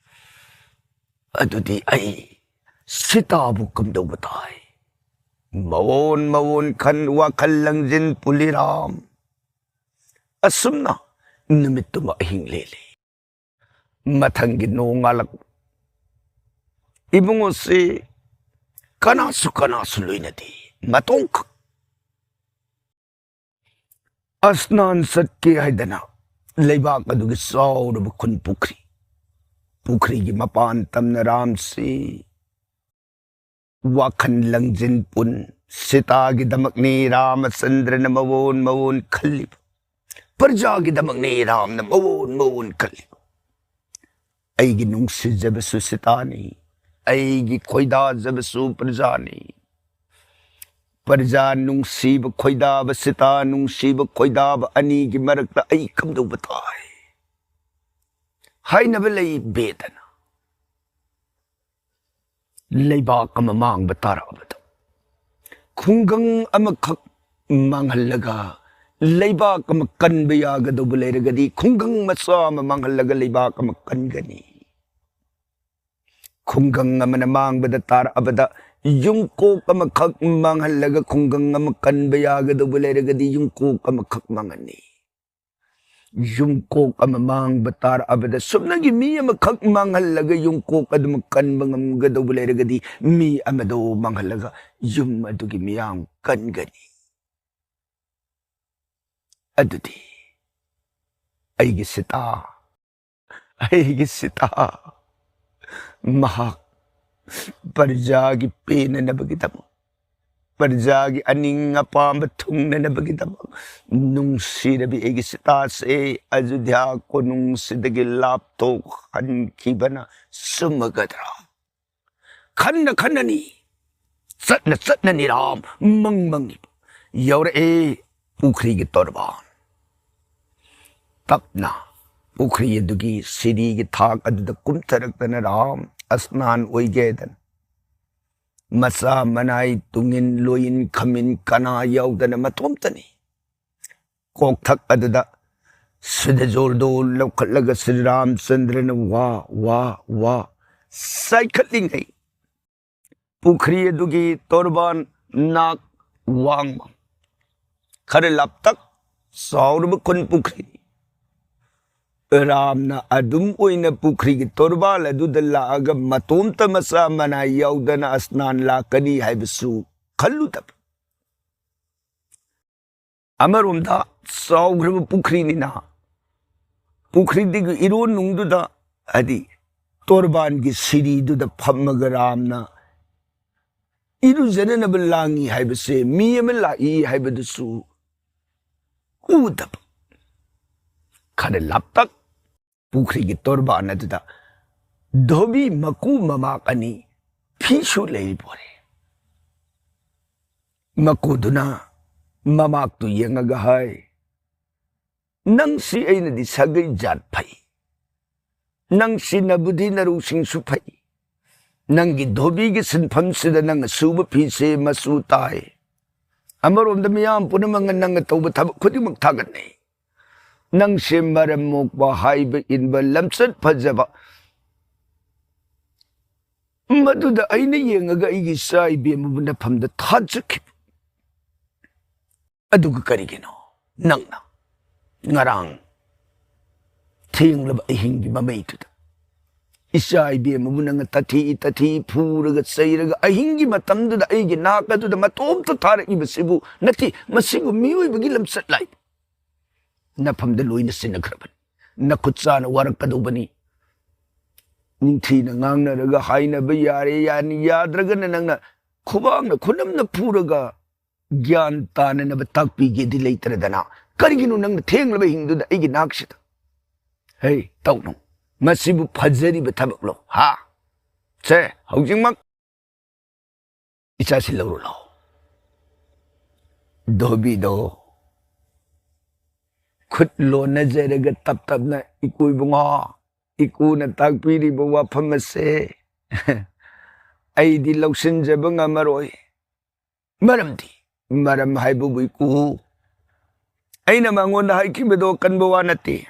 ꯑꯗꯨꯗꯤ ꯑꯩ ꯁꯤꯇꯥꯕꯨ ꯀꯝꯗꯧꯕ ꯇꯥꯏ? ꯃꯑꯣꯟ ꯃꯑꯣꯟ ꯈꯟ ꯋꯥꯈꯜ ꯂꯪꯖꯤꯟ ꯄꯨꯂꯤꯔꯥꯝ꯫ ꯑꯁꯨꯝꯅ ꯅꯨꯃꯤꯠꯇꯨꯃ ꯑꯍꯤꯡ ꯂꯦꯜꯂꯤ꯫ ꯃꯊꯪꯒꯤ ꯅꯣꯡꯉꯥꯜꯂꯛ ꯏꯕꯨꯡꯉꯣꯁꯤ ꯀꯅꯥꯁꯨ ꯀꯅꯥꯁꯨ ꯂꯣꯏꯅꯗꯦ꯫ ꯃꯇꯣꯝꯈꯛ ꯑꯁꯅꯥꯟ ꯆꯠꯀꯦ ꯍꯥꯏꯗꯅ ꯂꯩꯕꯥꯛ ꯑꯗꯨꯒꯤ ꯆꯥꯎꯔꯕ ꯈꯨꯟ ꯄꯨꯈ꯭ꯔꯤ, ꯄꯨꯈ꯭ꯔꯤꯒꯤ ꯃꯄꯥꯟ ꯇꯝꯅ ꯔꯥꯝꯁꯤ ꯋꯥꯈꯜ ꯂꯪꯖꯤꯟ ꯄꯨꯟ꯫ ꯁꯤꯇꯥꯒꯤꯗꯃꯛꯅꯤ ꯔꯥꯃꯆꯟꯗ꯭ꯔꯅ ꯃꯑꯣꯟ ꯃꯑꯣꯟ ꯈꯜꯂꯤꯕ꯫ ꯄ꯭ꯔꯖꯥꯒꯤꯗꯃꯛꯅꯤ ꯔꯥꯝꯅ ꯃꯑꯣꯟ ꯃꯑꯣꯟ ꯈꯜꯂꯤꯕ꯫ ꯑꯩꯒꯤ ꯅꯨꯡꯁꯤꯖꯕꯁꯨ ꯁꯤꯇꯥꯅꯤ, ꯑꯩꯒꯤ ꯈꯣꯏꯗꯥꯖꯕꯁꯨ ꯄ꯭ꯔꯖꯥꯅꯤ꯫ ꯄ꯭ꯔꯖꯥ ꯅꯨꯡꯁꯤꯕ ꯈꯣꯏꯗꯥꯕ, ꯁꯤꯇꯥ ꯅꯨꯡꯁꯤꯕ ꯈꯣꯏꯗꯥꯕ ꯑꯅꯤꯒꯤ ꯃꯔꯛꯇ ꯑꯩ ꯀꯝꯗꯧꯕ ꯇꯥꯏ? ꯍꯥꯏꯅꯕ ꯂꯩ ꯕꯦꯗꯅ꯫ ꯂꯩꯕꯥꯛ ꯑꯃ ꯃꯥꯡꯕ ꯇꯥꯔꯛꯑꯕꯗ ꯈꯨꯡꯒꯪ ꯑꯃꯈꯛ ꯃꯥꯡꯍꯜꯂꯒ ꯂꯩꯕꯥꯛ ꯑꯃ ꯀꯟꯕ ꯌꯥꯒꯗꯧꯕ ꯂꯩꯔꯒꯗꯤ ꯈꯨꯡꯒꯪ ꯃꯆꯥ ꯑꯃ ꯃꯥꯡꯍꯜꯂꯒ ꯂꯩꯕꯥꯛ ꯑꯃ ꯀꯟꯒꯅꯤ꯫ ꯈꯨꯡꯒꯪ ꯑꯃꯅ ꯃꯥꯡꯕꯗ ꯇꯥꯔꯛꯑꯕꯗ ꯌꯨꯝꯀꯣꯛ ꯑꯃꯈꯛ ꯃꯥꯡꯍꯜꯂꯒ ꯈꯨꯡꯒꯪ ꯑꯃ ꯀꯟꯕ ꯌꯥꯒꯗꯧꯕ ꯂꯩꯔꯒꯗꯤ ꯌꯨꯝꯀꯣꯛ ꯑꯃꯈꯛ ꯃꯥꯡꯍꯟꯅꯤ꯫ ꯌꯨꯝꯀꯣꯛ ꯑꯃ ꯃꯥꯡꯕ ꯇꯥꯔꯛꯑꯕꯗ ꯁꯨꯞꯅꯒꯤ ꯃꯤ ꯑꯃꯈꯛ ꯃꯥꯡꯍꯜꯂꯒ ꯌꯨꯝꯀꯣꯛ ꯑꯗꯨꯃꯛ ꯀꯟꯕ ꯉꯝꯒꯗꯧꯕ ꯂꯩꯔꯒꯗꯤ ꯃꯤ ꯑꯃꯗꯣ ꯃꯥꯡꯍꯜꯂꯒ ꯌꯨꯝ ꯑꯗꯨꯒꯤ ꯃꯤꯌꯥꯝ ꯀꯟꯒꯅꯤ꯫ ꯑꯗꯨꯗꯤ ꯑꯩꯒꯤ ꯁꯤꯇꯥ, ꯑꯩꯒꯤ ꯁꯤꯇꯥ, ꯃꯍꯥꯛ ꯄ꯭ꯔꯖꯥꯒꯤ ꯄꯦꯟꯅꯅꯕꯒꯤꯗꯃꯛ ꯄ꯭ꯔꯖꯥꯒꯤ ꯑꯅꯤꯡ ꯑꯄꯥꯝꯕ ꯊꯨꯡꯅꯅꯕꯒꯤꯗꯃꯛ ꯅꯨꯡꯁꯤꯔꯕꯤ ꯑꯩꯒꯤ ꯁꯤꯇꯥꯁꯦ ꯑꯌꯨꯙ꯭ꯌꯥ ꯀꯣꯅꯨꯡꯁꯤꯗꯒꯤ ꯂꯥꯞꯊꯣꯛꯍꯟꯈꯤꯕꯅ ꯆꯨꯝꯃꯒꯗ꯭ꯔꯥ? ꯈꯟꯅ ꯈꯟꯅꯅꯤ, ꯆꯠꯅ ꯆꯠꯅꯅꯤ ꯔꯥꯝ ꯃꯪ ꯃꯪꯉꯤ꯫ ꯌꯧꯔꯛꯑꯦ ꯄꯨꯈ꯭ꯔꯤꯒꯤ ꯇꯣꯔꯕꯥꯟ꯫ ꯇꯞꯅ ꯄꯨꯈ꯭ꯔꯤ ꯑꯗꯨꯒꯤ ꯁꯤꯔꯤꯒꯤ ꯊꯥꯛ ꯑꯗꯨꯗ ꯀꯨꯝꯊꯔꯛꯇꯅ ꯔꯥꯝ ꯑꯁꯅꯥꯟ ꯑꯣꯏꯒꯦꯗꯅ ꯃꯆꯥ ꯃꯅꯥꯏ ꯇꯨꯡꯏꯟ ꯂꯣꯏꯏꯟ ꯈꯝꯃꯤꯟ ꯀꯅꯥ ꯌꯥꯎꯗꯅ ꯃꯇꯣꯝꯇꯅꯤ꯫ ꯀꯣꯛꯊꯛ ꯑꯗꯨꯗ ꯁꯤꯗꯖꯣꯔꯗꯣ ꯂꯧꯈꯠꯂꯒ ꯁ꯭ꯔꯤ ꯔꯥꯝꯆꯟꯗ꯭ꯔꯅ ꯋꯥ ꯋꯥ ꯋꯥ ꯆꯥꯏꯈꯠꯂꯤꯉꯩ ꯄꯨꯈ꯭ꯔꯤ ꯑꯗꯨꯒꯤ ꯇꯣꯔꯕꯥꯟ ꯅꯥꯛ ꯋꯥꯡꯃ ꯈꯔ ꯂꯥꯞꯇꯛ ꯆꯥꯎꯔꯕ ꯈꯨꯟ ꯄꯨꯈ꯭ꯔꯤꯅꯤ꯫ ꯔꯥꯝꯅ ꯑꯗꯨꯝ ꯑꯣꯏꯅ ꯄꯨꯈ꯭ꯔꯤꯒꯤ ꯇꯣꯔꯕꯥꯟ ꯑꯗꯨꯗ ꯂꯥꯛꯑꯒ ꯃꯇꯣꯝꯇ ꯃꯆꯥ ꯃꯅꯥꯏ ꯌꯥꯎꯗꯅ ꯑꯁꯅꯥꯟ ꯂꯥꯛꯀꯅꯤ ꯍꯥꯏꯕꯁꯨ ꯈꯜꯂꯨꯗꯕ꯫ ꯑꯃꯔꯣꯝꯗ ꯆꯥꯎꯈ꯭ꯔꯕ ꯄꯨꯈ꯭ꯔꯤꯅꯤꯅ ꯄꯨꯈ꯭ꯔꯤꯗꯒꯤ ꯏꯔꯣꯟꯅꯨꯡꯗꯨꯗ, ꯍꯥꯏꯗꯤ ꯇꯣꯔꯕꯥꯟꯒꯤ ꯁꯤꯔꯤꯗꯨꯗ ꯐꯝꯃꯒ ꯔꯥꯝꯅ ꯏꯔꯨꯖꯅꯅꯕ ꯂꯥꯡꯉꯤ ꯍꯥꯏꯕꯁꯦ ꯃꯤ ꯑꯃ ꯂꯥꯛꯏ ꯍꯥꯏꯕꯗꯨꯁꯨ ꯎꯗꯕ꯫ ꯈꯔ ꯂꯥꯞꯇꯛ ꯄꯨꯈ꯭ꯔꯤꯒꯤ ꯇꯣꯔꯕꯥꯟ ꯑꯗꯨꯗ ꯙꯣꯕꯤ ꯃꯀꯨ ꯃꯃꯥꯛ ꯑꯅꯤ ꯐꯤꯁꯨ ꯂꯩꯔꯤꯕꯣꯔꯦ꯫ ꯃꯀꯨꯗꯨꯅ ꯃꯃꯥꯛꯇꯨ ꯌꯦꯡꯉꯒ ꯍꯥꯏ, "ꯅꯪꯁꯤ ꯑꯩꯅꯗꯤ ꯁꯥꯒꯩ ꯖꯥꯠ ꯐꯩ, ꯅꯪꯁꯤ ꯅꯕꯨꯗꯤ ꯅꯔꯧꯁꯤꯡꯁꯨ ꯐꯩ, ꯅꯪꯒꯤ ꯙꯣꯕꯤꯒꯤ ꯁꯤꯟꯐꯝꯁꯤꯗ ꯅꯪꯅ ꯁꯨꯕ ꯐꯤꯁꯦ ꯃꯆꯨ ꯇꯥꯏ꯫ ꯑꯃꯔꯣꯝꯗ ꯃꯤꯌꯥꯝ ꯄꯨꯝꯅꯃꯛꯅ ꯅꯪꯅ ꯇꯧꯕ ꯊꯕꯛ ꯈꯨꯗꯤꯡꯃꯛ ꯊꯥꯒꯠꯅꯩ꯫ ꯅꯪꯁꯦ ꯃꯔꯝ ꯃꯣꯛꯄ, ꯍꯥꯏꯕ ꯏꯟꯕ, ꯂꯝꯆꯠ ꯐꯖꯕ꯫ ꯃꯗꯨꯗ ꯑꯩꯅ ꯌꯦꯡꯉꯒ ꯑꯩꯒꯤ ꯏꯆꯥ ꯏꯕꯦꯝꯃꯕꯨ ꯅꯐꯝꯗ ꯊꯥꯖꯈꯤꯕ꯫ ꯑꯗꯨꯒ ꯀꯔꯤꯒꯤꯅꯣ ꯅꯪꯅ ꯉꯔꯥꯡ ꯊꯦꯡꯂꯕ ꯑꯍꯤꯡꯒꯤ ꯃꯃꯩꯗꯨꯗ ꯏꯆꯥ ꯏꯕꯦꯝꯃꯕꯨ ꯅꯪꯅ ꯇꯊꯤ ꯇꯊꯤ ꯐꯨꯔꯒ ꯆꯩꯔꯒ ꯑꯍꯤꯡꯒꯤ ꯃꯇꯝꯗꯨꯗ ꯑꯩꯒꯤ ꯅꯥꯛ ꯑꯗꯨꯗ ꯃꯇꯣꯝꯇ ꯊꯥꯔꯛꯏꯕꯁꯤꯕꯨ? ꯅꯠꯇꯦ, ꯃꯁꯤꯕꯨ ꯃꯤꯑꯣꯏꯕꯒꯤ ꯂꯝꯆꯠ ꯂꯥꯏ꯫ ꯅꯐꯝꯗ ꯂꯣꯏꯅ ꯁꯤꯟꯅꯈ꯭ꯔꯕꯅꯤ꯫ ꯅꯈꯨꯠ ꯆꯥꯅ ꯋꯥꯔꯛꯀꯗꯧꯕꯅꯤ꯫ ꯅꯤꯡꯊꯤꯅ ꯉꯥꯡꯅꯔꯒ ꯍꯥꯏꯅꯕ ꯌꯥꯔꯦ, ꯌꯥꯅꯤ, ꯌꯥꯗ꯭ꯔꯒꯅ ꯅꯪꯅ ꯈꯨꯕꯥꯛꯅ ꯈꯨꯅꯝꯅ ꯐꯨꯔꯒ ꯒ꯭ꯌꯥꯟ ꯇꯥꯅꯅꯕ ꯇꯥꯛꯄꯤꯒꯦꯗꯤ ꯂꯩꯇ꯭ꯔꯗꯅ, ꯀꯔꯤꯒꯤꯅꯣ ꯅꯪꯅ ꯊꯦꯡꯂꯕ ꯍꯤꯡꯗꯨꯗ ꯑꯩꯒꯤ ꯅꯥꯛꯁꯤꯗ? ꯍꯩ, ꯇꯧꯅꯨ꯫ ꯃꯁꯤꯕꯨ ꯐꯖꯔꯤꯕ ꯊꯕꯛꯂꯣ? ꯍꯥ? ꯁꯦ, ꯍꯧꯖꯤꯛꯃꯛ ꯏꯆꯥꯁꯤ ꯂꯧꯔꯨ ꯂꯥꯎ꯫ ꯙꯣꯕꯤꯗꯣ ꯈꯨꯠ ꯂꯣꯟꯅꯖꯔꯒ ꯇꯞ ꯇꯞꯅ, "ꯏꯀꯨ ꯏꯕꯨꯡꯉꯣ, ꯏꯀꯨꯅ ꯇꯥꯛꯄꯤꯔꯤꯕ ꯋꯥꯐꯝ ꯑꯁꯦ ꯑꯩꯗꯤ ꯂꯧꯁꯤꯟꯖꯕ ꯉꯝꯃꯔꯣꯏ꯫ ꯃꯔꯝꯗꯤ, ꯃꯔꯝ ꯍꯥꯏꯕꯕꯨ ꯏꯀꯨ, ꯑꯩꯅ ꯃꯉꯣꯟꯗ ꯍꯥꯏꯈꯤꯕꯗꯣ ꯑꯀꯟꯕ ꯋꯥ ꯅꯠꯇꯦ,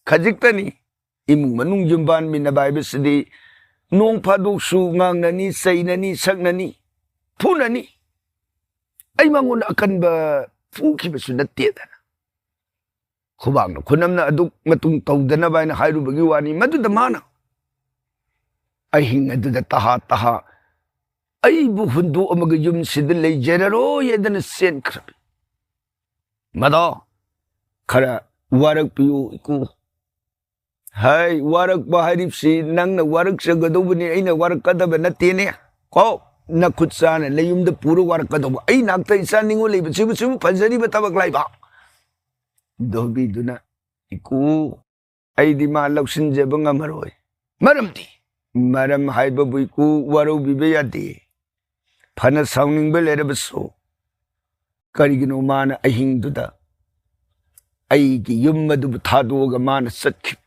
ꯈꯖꯤꯛꯇꯅꯤ꯫ ꯏꯃꯨꯡ ꯃꯅꯨꯡ ꯌꯨꯝꯕꯥꯟꯃꯤꯟꯅꯕ ꯍꯥꯏꯕꯁꯤꯗꯤ ꯅꯣꯡ ꯐꯥꯗꯣꯛꯁꯨ ꯉꯥꯡꯅꯅꯤ, ꯆꯩꯅꯅꯤ, ꯁꯛꯅꯅꯤ, ꯐꯨꯅꯅꯤ꯫ ꯑꯩ ꯃꯉꯣꯟꯗ ꯑꯀꯟꯕ ꯐꯨꯈꯤꯕꯁꯨ ꯅꯠꯇꯦꯗꯅ꯫ ꯈꯨꯕꯥꯛꯅ ꯈꯨꯅꯝꯅ ꯑꯗꯨꯛ ꯃꯇꯨꯡ ꯇꯧꯗꯅꯕ ꯍꯥꯏꯅ ꯍꯥꯏꯔꯨꯕꯒꯤ ꯋꯥꯅꯤ꯫ ꯃꯗꯨꯗ ꯃꯥꯅ ꯑꯍꯤꯡ ꯑꯗꯨꯗ ꯇꯍꯥ ꯇꯍꯥ ꯑꯩꯕꯨ ꯍꯨꯟꯗꯣꯛꯑꯝꯃꯒ ꯌꯨꯝꯁꯤꯗ ꯂꯩꯖꯔꯔꯣꯏ ꯍꯥꯏꯗꯅ ꯆꯦꯟꯈ꯭ꯔꯕꯤ꯫ ꯃꯗꯣ ꯈꯔ ꯋꯥꯔꯛꯄꯤꯌꯨ ꯏꯀꯨ꯫ ꯍꯥꯏ, ꯋꯥꯔꯛꯄ ꯍꯥꯏꯔꯤꯕꯁꯤ ꯅꯪꯅ ꯋꯥꯔꯛꯆꯒꯗꯧꯕꯅꯤ, ꯑꯩꯅ ꯋꯥꯔꯛꯀꯗꯕ ꯅꯠꯇꯦꯅꯦ꯫ ꯀꯣ, ꯅꯈꯨꯠ ꯆꯥꯅ ꯅꯌꯨꯝꯗ ꯄꯨꯔ ꯋꯥꯔꯛꯀꯗꯧꯕ꯫ ꯑꯩ ꯅꯥꯛꯇ ꯏꯆꯥ ꯅꯤꯉꯣꯜ ꯂꯩꯕꯁꯤꯕꯨ, ꯁꯤꯕꯨ ꯐꯖꯔꯤꯕ ꯊꯕꯛ ꯂꯥꯏꯕ? ꯗꯣꯕꯤꯗꯨꯅ, "ꯏꯀꯨ, ꯑꯩꯗꯤ ꯃꯥ ꯂꯧꯁꯤꯟꯖꯕ ꯉꯝꯃꯔꯣꯏ꯫ ꯃꯔꯝꯗꯤ, ꯃꯔꯝ ꯍꯥꯏꯕꯕꯨ ꯏꯀꯨ ꯋꯥꯔꯧꯕꯤꯕ ꯌꯥꯗꯦ꯫ ꯐꯅ ꯁꯥꯎꯅꯤꯡꯕ ꯂꯩꯔꯕꯁꯨ, ꯀꯔꯤꯒꯤꯅꯣ ꯃꯥꯅ ꯑꯍꯤꯡꯗꯨꯗ ꯑꯩꯒꯤ ꯌꯨꯝ ꯑꯗꯨꯕꯨ ꯊꯥꯗꯣꯛꯑꯒ ꯃꯥꯅ ꯆꯠꯈꯤꯕ?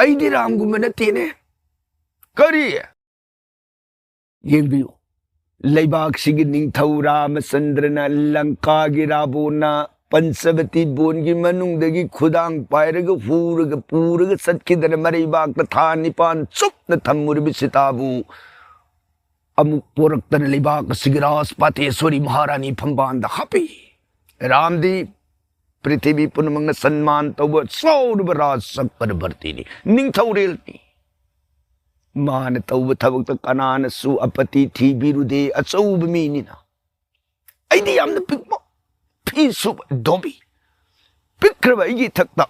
ꯑꯩꯗꯤ ꯔꯥꯝꯒꯨꯝꯕ ꯅꯠꯇꯦꯅꯦ꯫ ꯀꯔꯤ? ꯌꯦꯡꯕꯤꯌꯨ, ꯂꯩꯕꯥꯛꯁꯤꯒꯤ ꯅꯤꯡꯊꯧ ꯔꯥꯃꯆꯟꯗ꯭ꯔꯅ ꯂꯪꯀꯥꯒꯤ ꯔꯥꯕꯣꯟꯅ ꯄꯟꯆꯕꯇꯤ ꯕꯣꯟꯒꯤ ꯃꯅꯨꯡꯗꯒꯤ ꯈꯨꯗꯥꯡ ꯄꯥꯏꯔꯒ ꯍꯨꯔꯒ ꯄꯨꯔꯒ ꯆꯠꯈꯤꯗꯅ ꯃꯔꯩꯕꯥꯛꯇ ꯊꯥ ꯅꯤꯄꯥꯟ ꯆꯨꯞꯅ ꯊꯝꯃꯨꯔꯕ ꯁꯤꯇꯥꯕꯨ ꯑꯃꯨꯛ ꯄꯣꯔꯛꯇꯅ ꯂꯩꯕꯥꯛ ꯑꯁꯤꯒꯤ ꯔꯥꯖꯄꯥꯇꯦꯁꯣꯔꯤ ꯃꯍꯥꯔꯥꯅꯤ ꯐꯝꯕꯥꯜꯗ ꯍꯥꯞꯄꯤ꯫ ꯔꯥꯝꯗꯤ ꯄ꯭ꯔꯤꯊꯤꯕꯤ ꯄꯨꯝꯅꯃꯛꯅ ꯁꯟꯃꯥꯟ ꯇꯧꯕ ꯆꯥꯎꯔꯕ ꯔꯥꯖ ꯆꯀ꯭ꯔꯕꯔꯇꯤꯅꯤ, ꯅꯤꯡꯊꯧꯔꯦꯜꯅꯤ꯫ ꯃꯥꯅ ꯇꯧꯕ ꯊꯕꯛꯇ ꯀꯅꯥꯅꯁꯨ ꯑꯄꯇꯤ ꯊꯤꯕꯤꯔꯨꯗꯦ, ꯑꯆꯧꯕ ꯃꯤꯅꯤꯅ꯫ ꯑꯩꯗꯤ ꯌꯥꯝꯅ ꯄꯤꯛꯄ ꯐꯤ ꯁꯨꯕ ꯗꯣꯕꯤ, ꯄꯤꯛꯈ꯭ꯔꯕ ꯑꯩꯒꯤ ꯏꯊꯛꯇ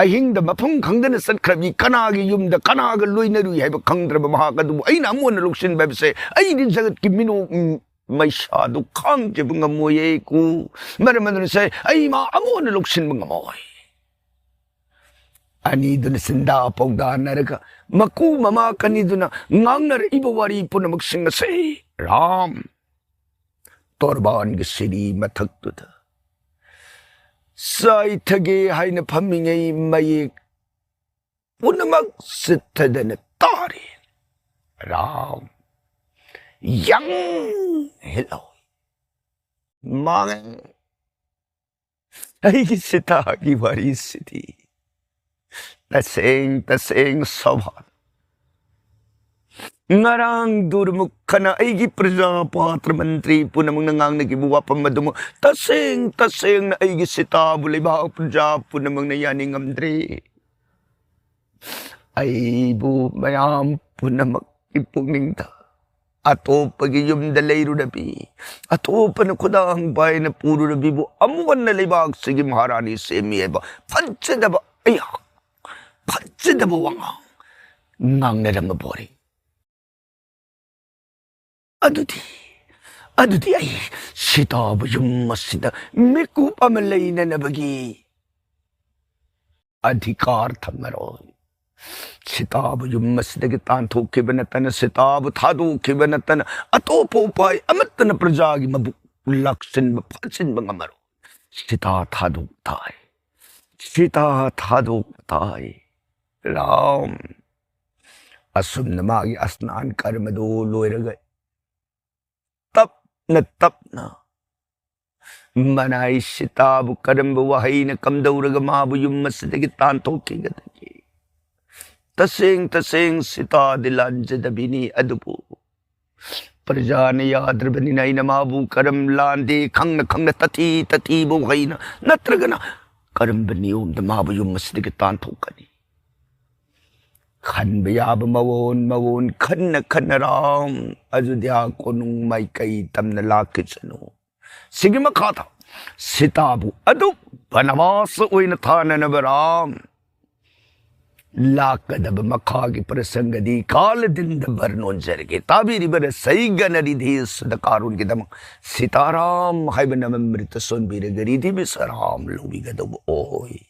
ꯑꯍꯤꯡꯗ ꯃꯐꯝ ꯈꯪꯗꯅ ꯆꯠꯈ꯭ꯔꯕꯤ, ꯀꯅꯥꯒꯤ ꯌꯨꯝꯗ ꯀꯅꯥꯒ ꯂꯣꯏꯅꯔꯨꯏ ꯍꯥꯏꯕ ꯈꯪꯗ꯭ꯔꯕ ꯃꯍꯥꯛ ꯑꯗꯨꯕꯨ ꯑꯩꯅ ꯑꯃꯨꯛ ꯍꯟꯅ ꯂꯧꯁꯤꯟꯕ ꯍꯥꯏꯕꯁꯦ ꯑꯩꯗꯤ ꯖꯒꯠꯀꯤ ꯃꯤꯅꯣꯛ ꯃꯩꯁꯥꯗꯨ ꯈꯥꯡꯖꯕ ꯉꯝꯃꯣꯏꯌꯦ ꯀꯨ꯫ ꯃꯔꯝ ꯑꯗꯨꯅ ꯁꯦ ꯑꯩ ꯃꯥ ꯑꯃꯨꯛ ꯍꯟꯅ ꯂꯧꯁꯤꯟꯕ ꯉꯝꯃꯣꯏ꯫ ꯑꯅꯤꯗꯨꯅ ꯆꯤꯟꯗꯥ ꯄꯥꯎꯗꯥꯅꯔꯒ ꯃꯀꯨ ꯃꯃꯥ ꯀꯅꯤꯗꯨꯅ ꯉꯥꯡꯅꯔꯛꯏꯕ ꯋꯥꯔꯤ ꯄꯨꯝꯅꯃꯛꯁꯤꯡ ꯑꯁꯦ ꯔꯥꯝ ꯇꯣꯔꯕꯥꯟꯒꯤ ꯁꯤꯔꯤ ꯃꯊꯛꯇꯨꯗ ꯆꯥꯏꯊꯒꯦ ꯍꯥꯏꯅ ꯐꯝꯃꯤꯉꯩ ꯃꯌꯦꯛ ꯄꯨꯝꯅꯃꯛ ꯆꯤꯠꯊꯗꯅ ꯇꯥꯔꯦ꯫ ꯔꯥꯝ ꯌꯪ ꯍꯤꯠꯂꯧꯏ꯫ ꯃꯥꯡꯉꯦ꯫ ꯑꯩꯒꯤ ꯁꯤꯇꯥꯒꯤ ꯋꯥꯔꯤꯁꯤꯗꯤ ꯇꯁꯦꯡ ꯇꯁꯦꯡ ꯁꯧꯍꯥꯜ꯫ ꯉꯔꯥꯡ ꯗꯨꯔꯃꯨꯈꯅ ꯑꯩꯒꯤ ꯄ꯭ꯔꯖꯥ ꯄꯥꯇ꯭ꯔ ꯃꯟꯇ꯭ꯔꯤ ꯄꯨꯝꯅꯃꯛꯅ ꯉꯥꯡꯅꯈꯤꯕ ꯋꯥꯐꯝ ꯑꯗꯨꯃꯛ ꯇꯁꯦꯡ ꯇꯁꯦꯡꯅ ꯑꯩꯒꯤ ꯁꯤꯇꯥꯕꯨ ꯂꯩꯕꯥꯛ ꯄ꯭ꯔꯖꯥ ꯄꯨꯝꯅꯃꯛꯅ ꯌꯥꯅꯤꯡꯉꯝꯗ꯭ꯔꯦ꯫ ꯑꯩꯕꯨ ꯃꯌꯥꯝ ꯄꯨꯝꯅꯃꯛꯀꯤ ꯄꯨꯛꯅꯤꯡꯗ ꯑꯇꯣꯞꯄꯒꯤ ꯌꯨꯝꯗ ꯂꯩꯔꯨꯔꯕꯤ, ꯑꯇꯣꯞꯄꯅ ꯈꯨꯗꯥꯡ ꯄꯥꯏꯅ ꯄꯨꯔꯨꯔꯕꯤꯕꯨ ꯑꯃꯨꯛ ꯍꯟꯅ ꯂꯩꯕꯥꯛꯁꯤꯒꯤ ꯃꯍꯥꯔꯥꯅꯤ ꯁꯦꯝꯃꯤ ꯍꯥꯏꯕ ꯐꯠꯖꯗꯕ ꯑꯩꯍꯥꯛ ꯐꯠꯖꯗꯕ ꯋꯥꯉꯥꯡ ꯉꯥꯡꯅꯔꯝꯕ ꯄꯣꯔꯤ꯫ ꯑꯗꯨꯗꯤ, ꯑꯗꯨꯗꯤ ꯑꯩ ꯁꯤꯇꯥꯕ ꯌꯨꯝ ꯑꯁꯤꯗ ꯃꯤꯀꯨꯞ ꯑꯃ ꯂꯩꯅꯅꯕꯒꯤ ꯑꯙꯤꯀꯥꯔ ꯊꯝꯃꯔꯣꯏ꯫ ꯁꯤꯇꯥꯕ ꯌꯨꯝ ꯑꯁꯤꯗꯒꯤ ꯇꯥꯟꯊꯣꯛꯈꯤꯕ ꯅꯠꯇꯅ, ꯁꯤꯇꯥꯕꯨ ꯊꯥꯗꯣꯛꯈꯤꯕ ꯅꯠꯇꯅ ꯑꯇꯣꯞꯄ ꯎꯄꯥꯏ ꯑꯃꯠꯇꯅ ꯄ꯭ꯔꯖꯥꯒꯤ ꯃꯕꯨꯛ ꯂꯥꯛꯁꯤꯟꯕ ꯐꯥꯖꯤꯟꯕ ꯉꯝꯃꯔꯣꯏ꯫ ꯁꯤꯇꯥ ꯊꯥꯗꯣꯛ ꯇꯥꯏ꯫ ꯁꯤꯇꯥ ꯊꯥꯗꯣꯛ ꯇꯥꯏ꯫ ꯔꯥꯝ ꯑꯁꯨꯝꯅ ꯃꯥꯒꯤ ꯑꯁꯅꯥꯟ ꯀꯔꯃꯗꯨ ꯂꯣꯏꯔꯒ ꯇꯞꯅ ꯇꯞꯅ ꯃꯅꯥꯏ ꯁꯤꯇꯥꯕꯨ ꯀꯔꯝꯕ ꯋꯥꯍꯩꯅ ꯀꯝꯗꯧꯔꯒ ꯃꯥꯕꯨ ꯌꯨꯝ ꯑꯁꯤꯗꯒꯤ ꯇꯥꯟꯊꯣꯛꯈꯤꯒꯗꯒꯦ? ꯇꯁꯦꯡ ꯇꯁꯦꯡ ꯁꯤꯇꯥꯗꯤ ꯂꯥꯟꯖꯗꯕꯤꯅꯤ, ꯑꯗꯨꯕꯨ ꯄ꯭ꯔꯖꯥꯅ ꯌꯥꯗ꯭ꯔꯕꯅꯤꯅ ꯑꯩꯅ ꯃꯥꯕꯨ ꯀꯔꯝ ꯂꯥꯟꯗꯦ ꯈꯪꯅ ꯈꯪꯅ ꯇꯊꯤ ꯇꯊꯤꯕ ꯋꯥꯍꯩꯅ ꯅꯠꯇ꯭ꯔꯒꯅ ꯀꯔꯝꯕ ꯅꯤꯌꯣꯝꯗ ꯃꯥꯕꯨ ꯌꯨꯝ ꯑꯁꯤꯗꯒꯤ ꯇꯥꯟꯊꯣꯛꯀꯅꯤ? ꯈꯟꯕ ꯌꯥꯕ ꯃꯑꯣꯡ ꯃꯑꯣꯡ ꯈꯟꯅ ꯈꯟꯅ ꯔꯥꯝ ꯑꯌꯨꯙ꯭ꯌꯥ ꯀꯣꯅꯨꯡ ꯃꯥꯏꯀꯩ ꯇꯝꯅ ꯂꯥꯛꯈꯤꯁꯅꯨ꯫ ꯁꯤꯒꯤ ꯃꯈꯥꯗ ꯁꯤꯇꯥꯕꯨ ꯑꯗꯨ ꯕꯅꯕꯥꯁ ꯑꯣꯏꯅ ꯊꯥꯅꯅꯕ ꯔꯥꯝ ꯂꯥꯛꯀꯗꯕ ꯃꯈꯥꯒꯤ ꯄ꯭ꯔꯁꯪꯒꯗꯤ ꯀꯥꯂꯗꯤꯟꯗ ꯕꯔꯅꯣꯟꯖꯔꯒꯦ꯫ ꯇꯥꯕꯤꯔꯤꯕ ꯔꯁꯩꯒꯅꯔꯤꯙꯤ ꯁꯨꯗꯀꯥꯔꯨꯟꯒꯤꯗꯃꯛ ꯁꯤꯇꯥꯔꯥꯝ ꯍꯥꯏꯕ ꯅꯃꯝꯔꯤꯇ ꯁꯣꯟꯕꯤꯔꯒ ꯔꯤꯙꯤ ꯕꯤꯁꯔꯥꯝ ꯂꯧꯕꯤꯒꯗꯧꯕ ꯑꯣꯏ꯫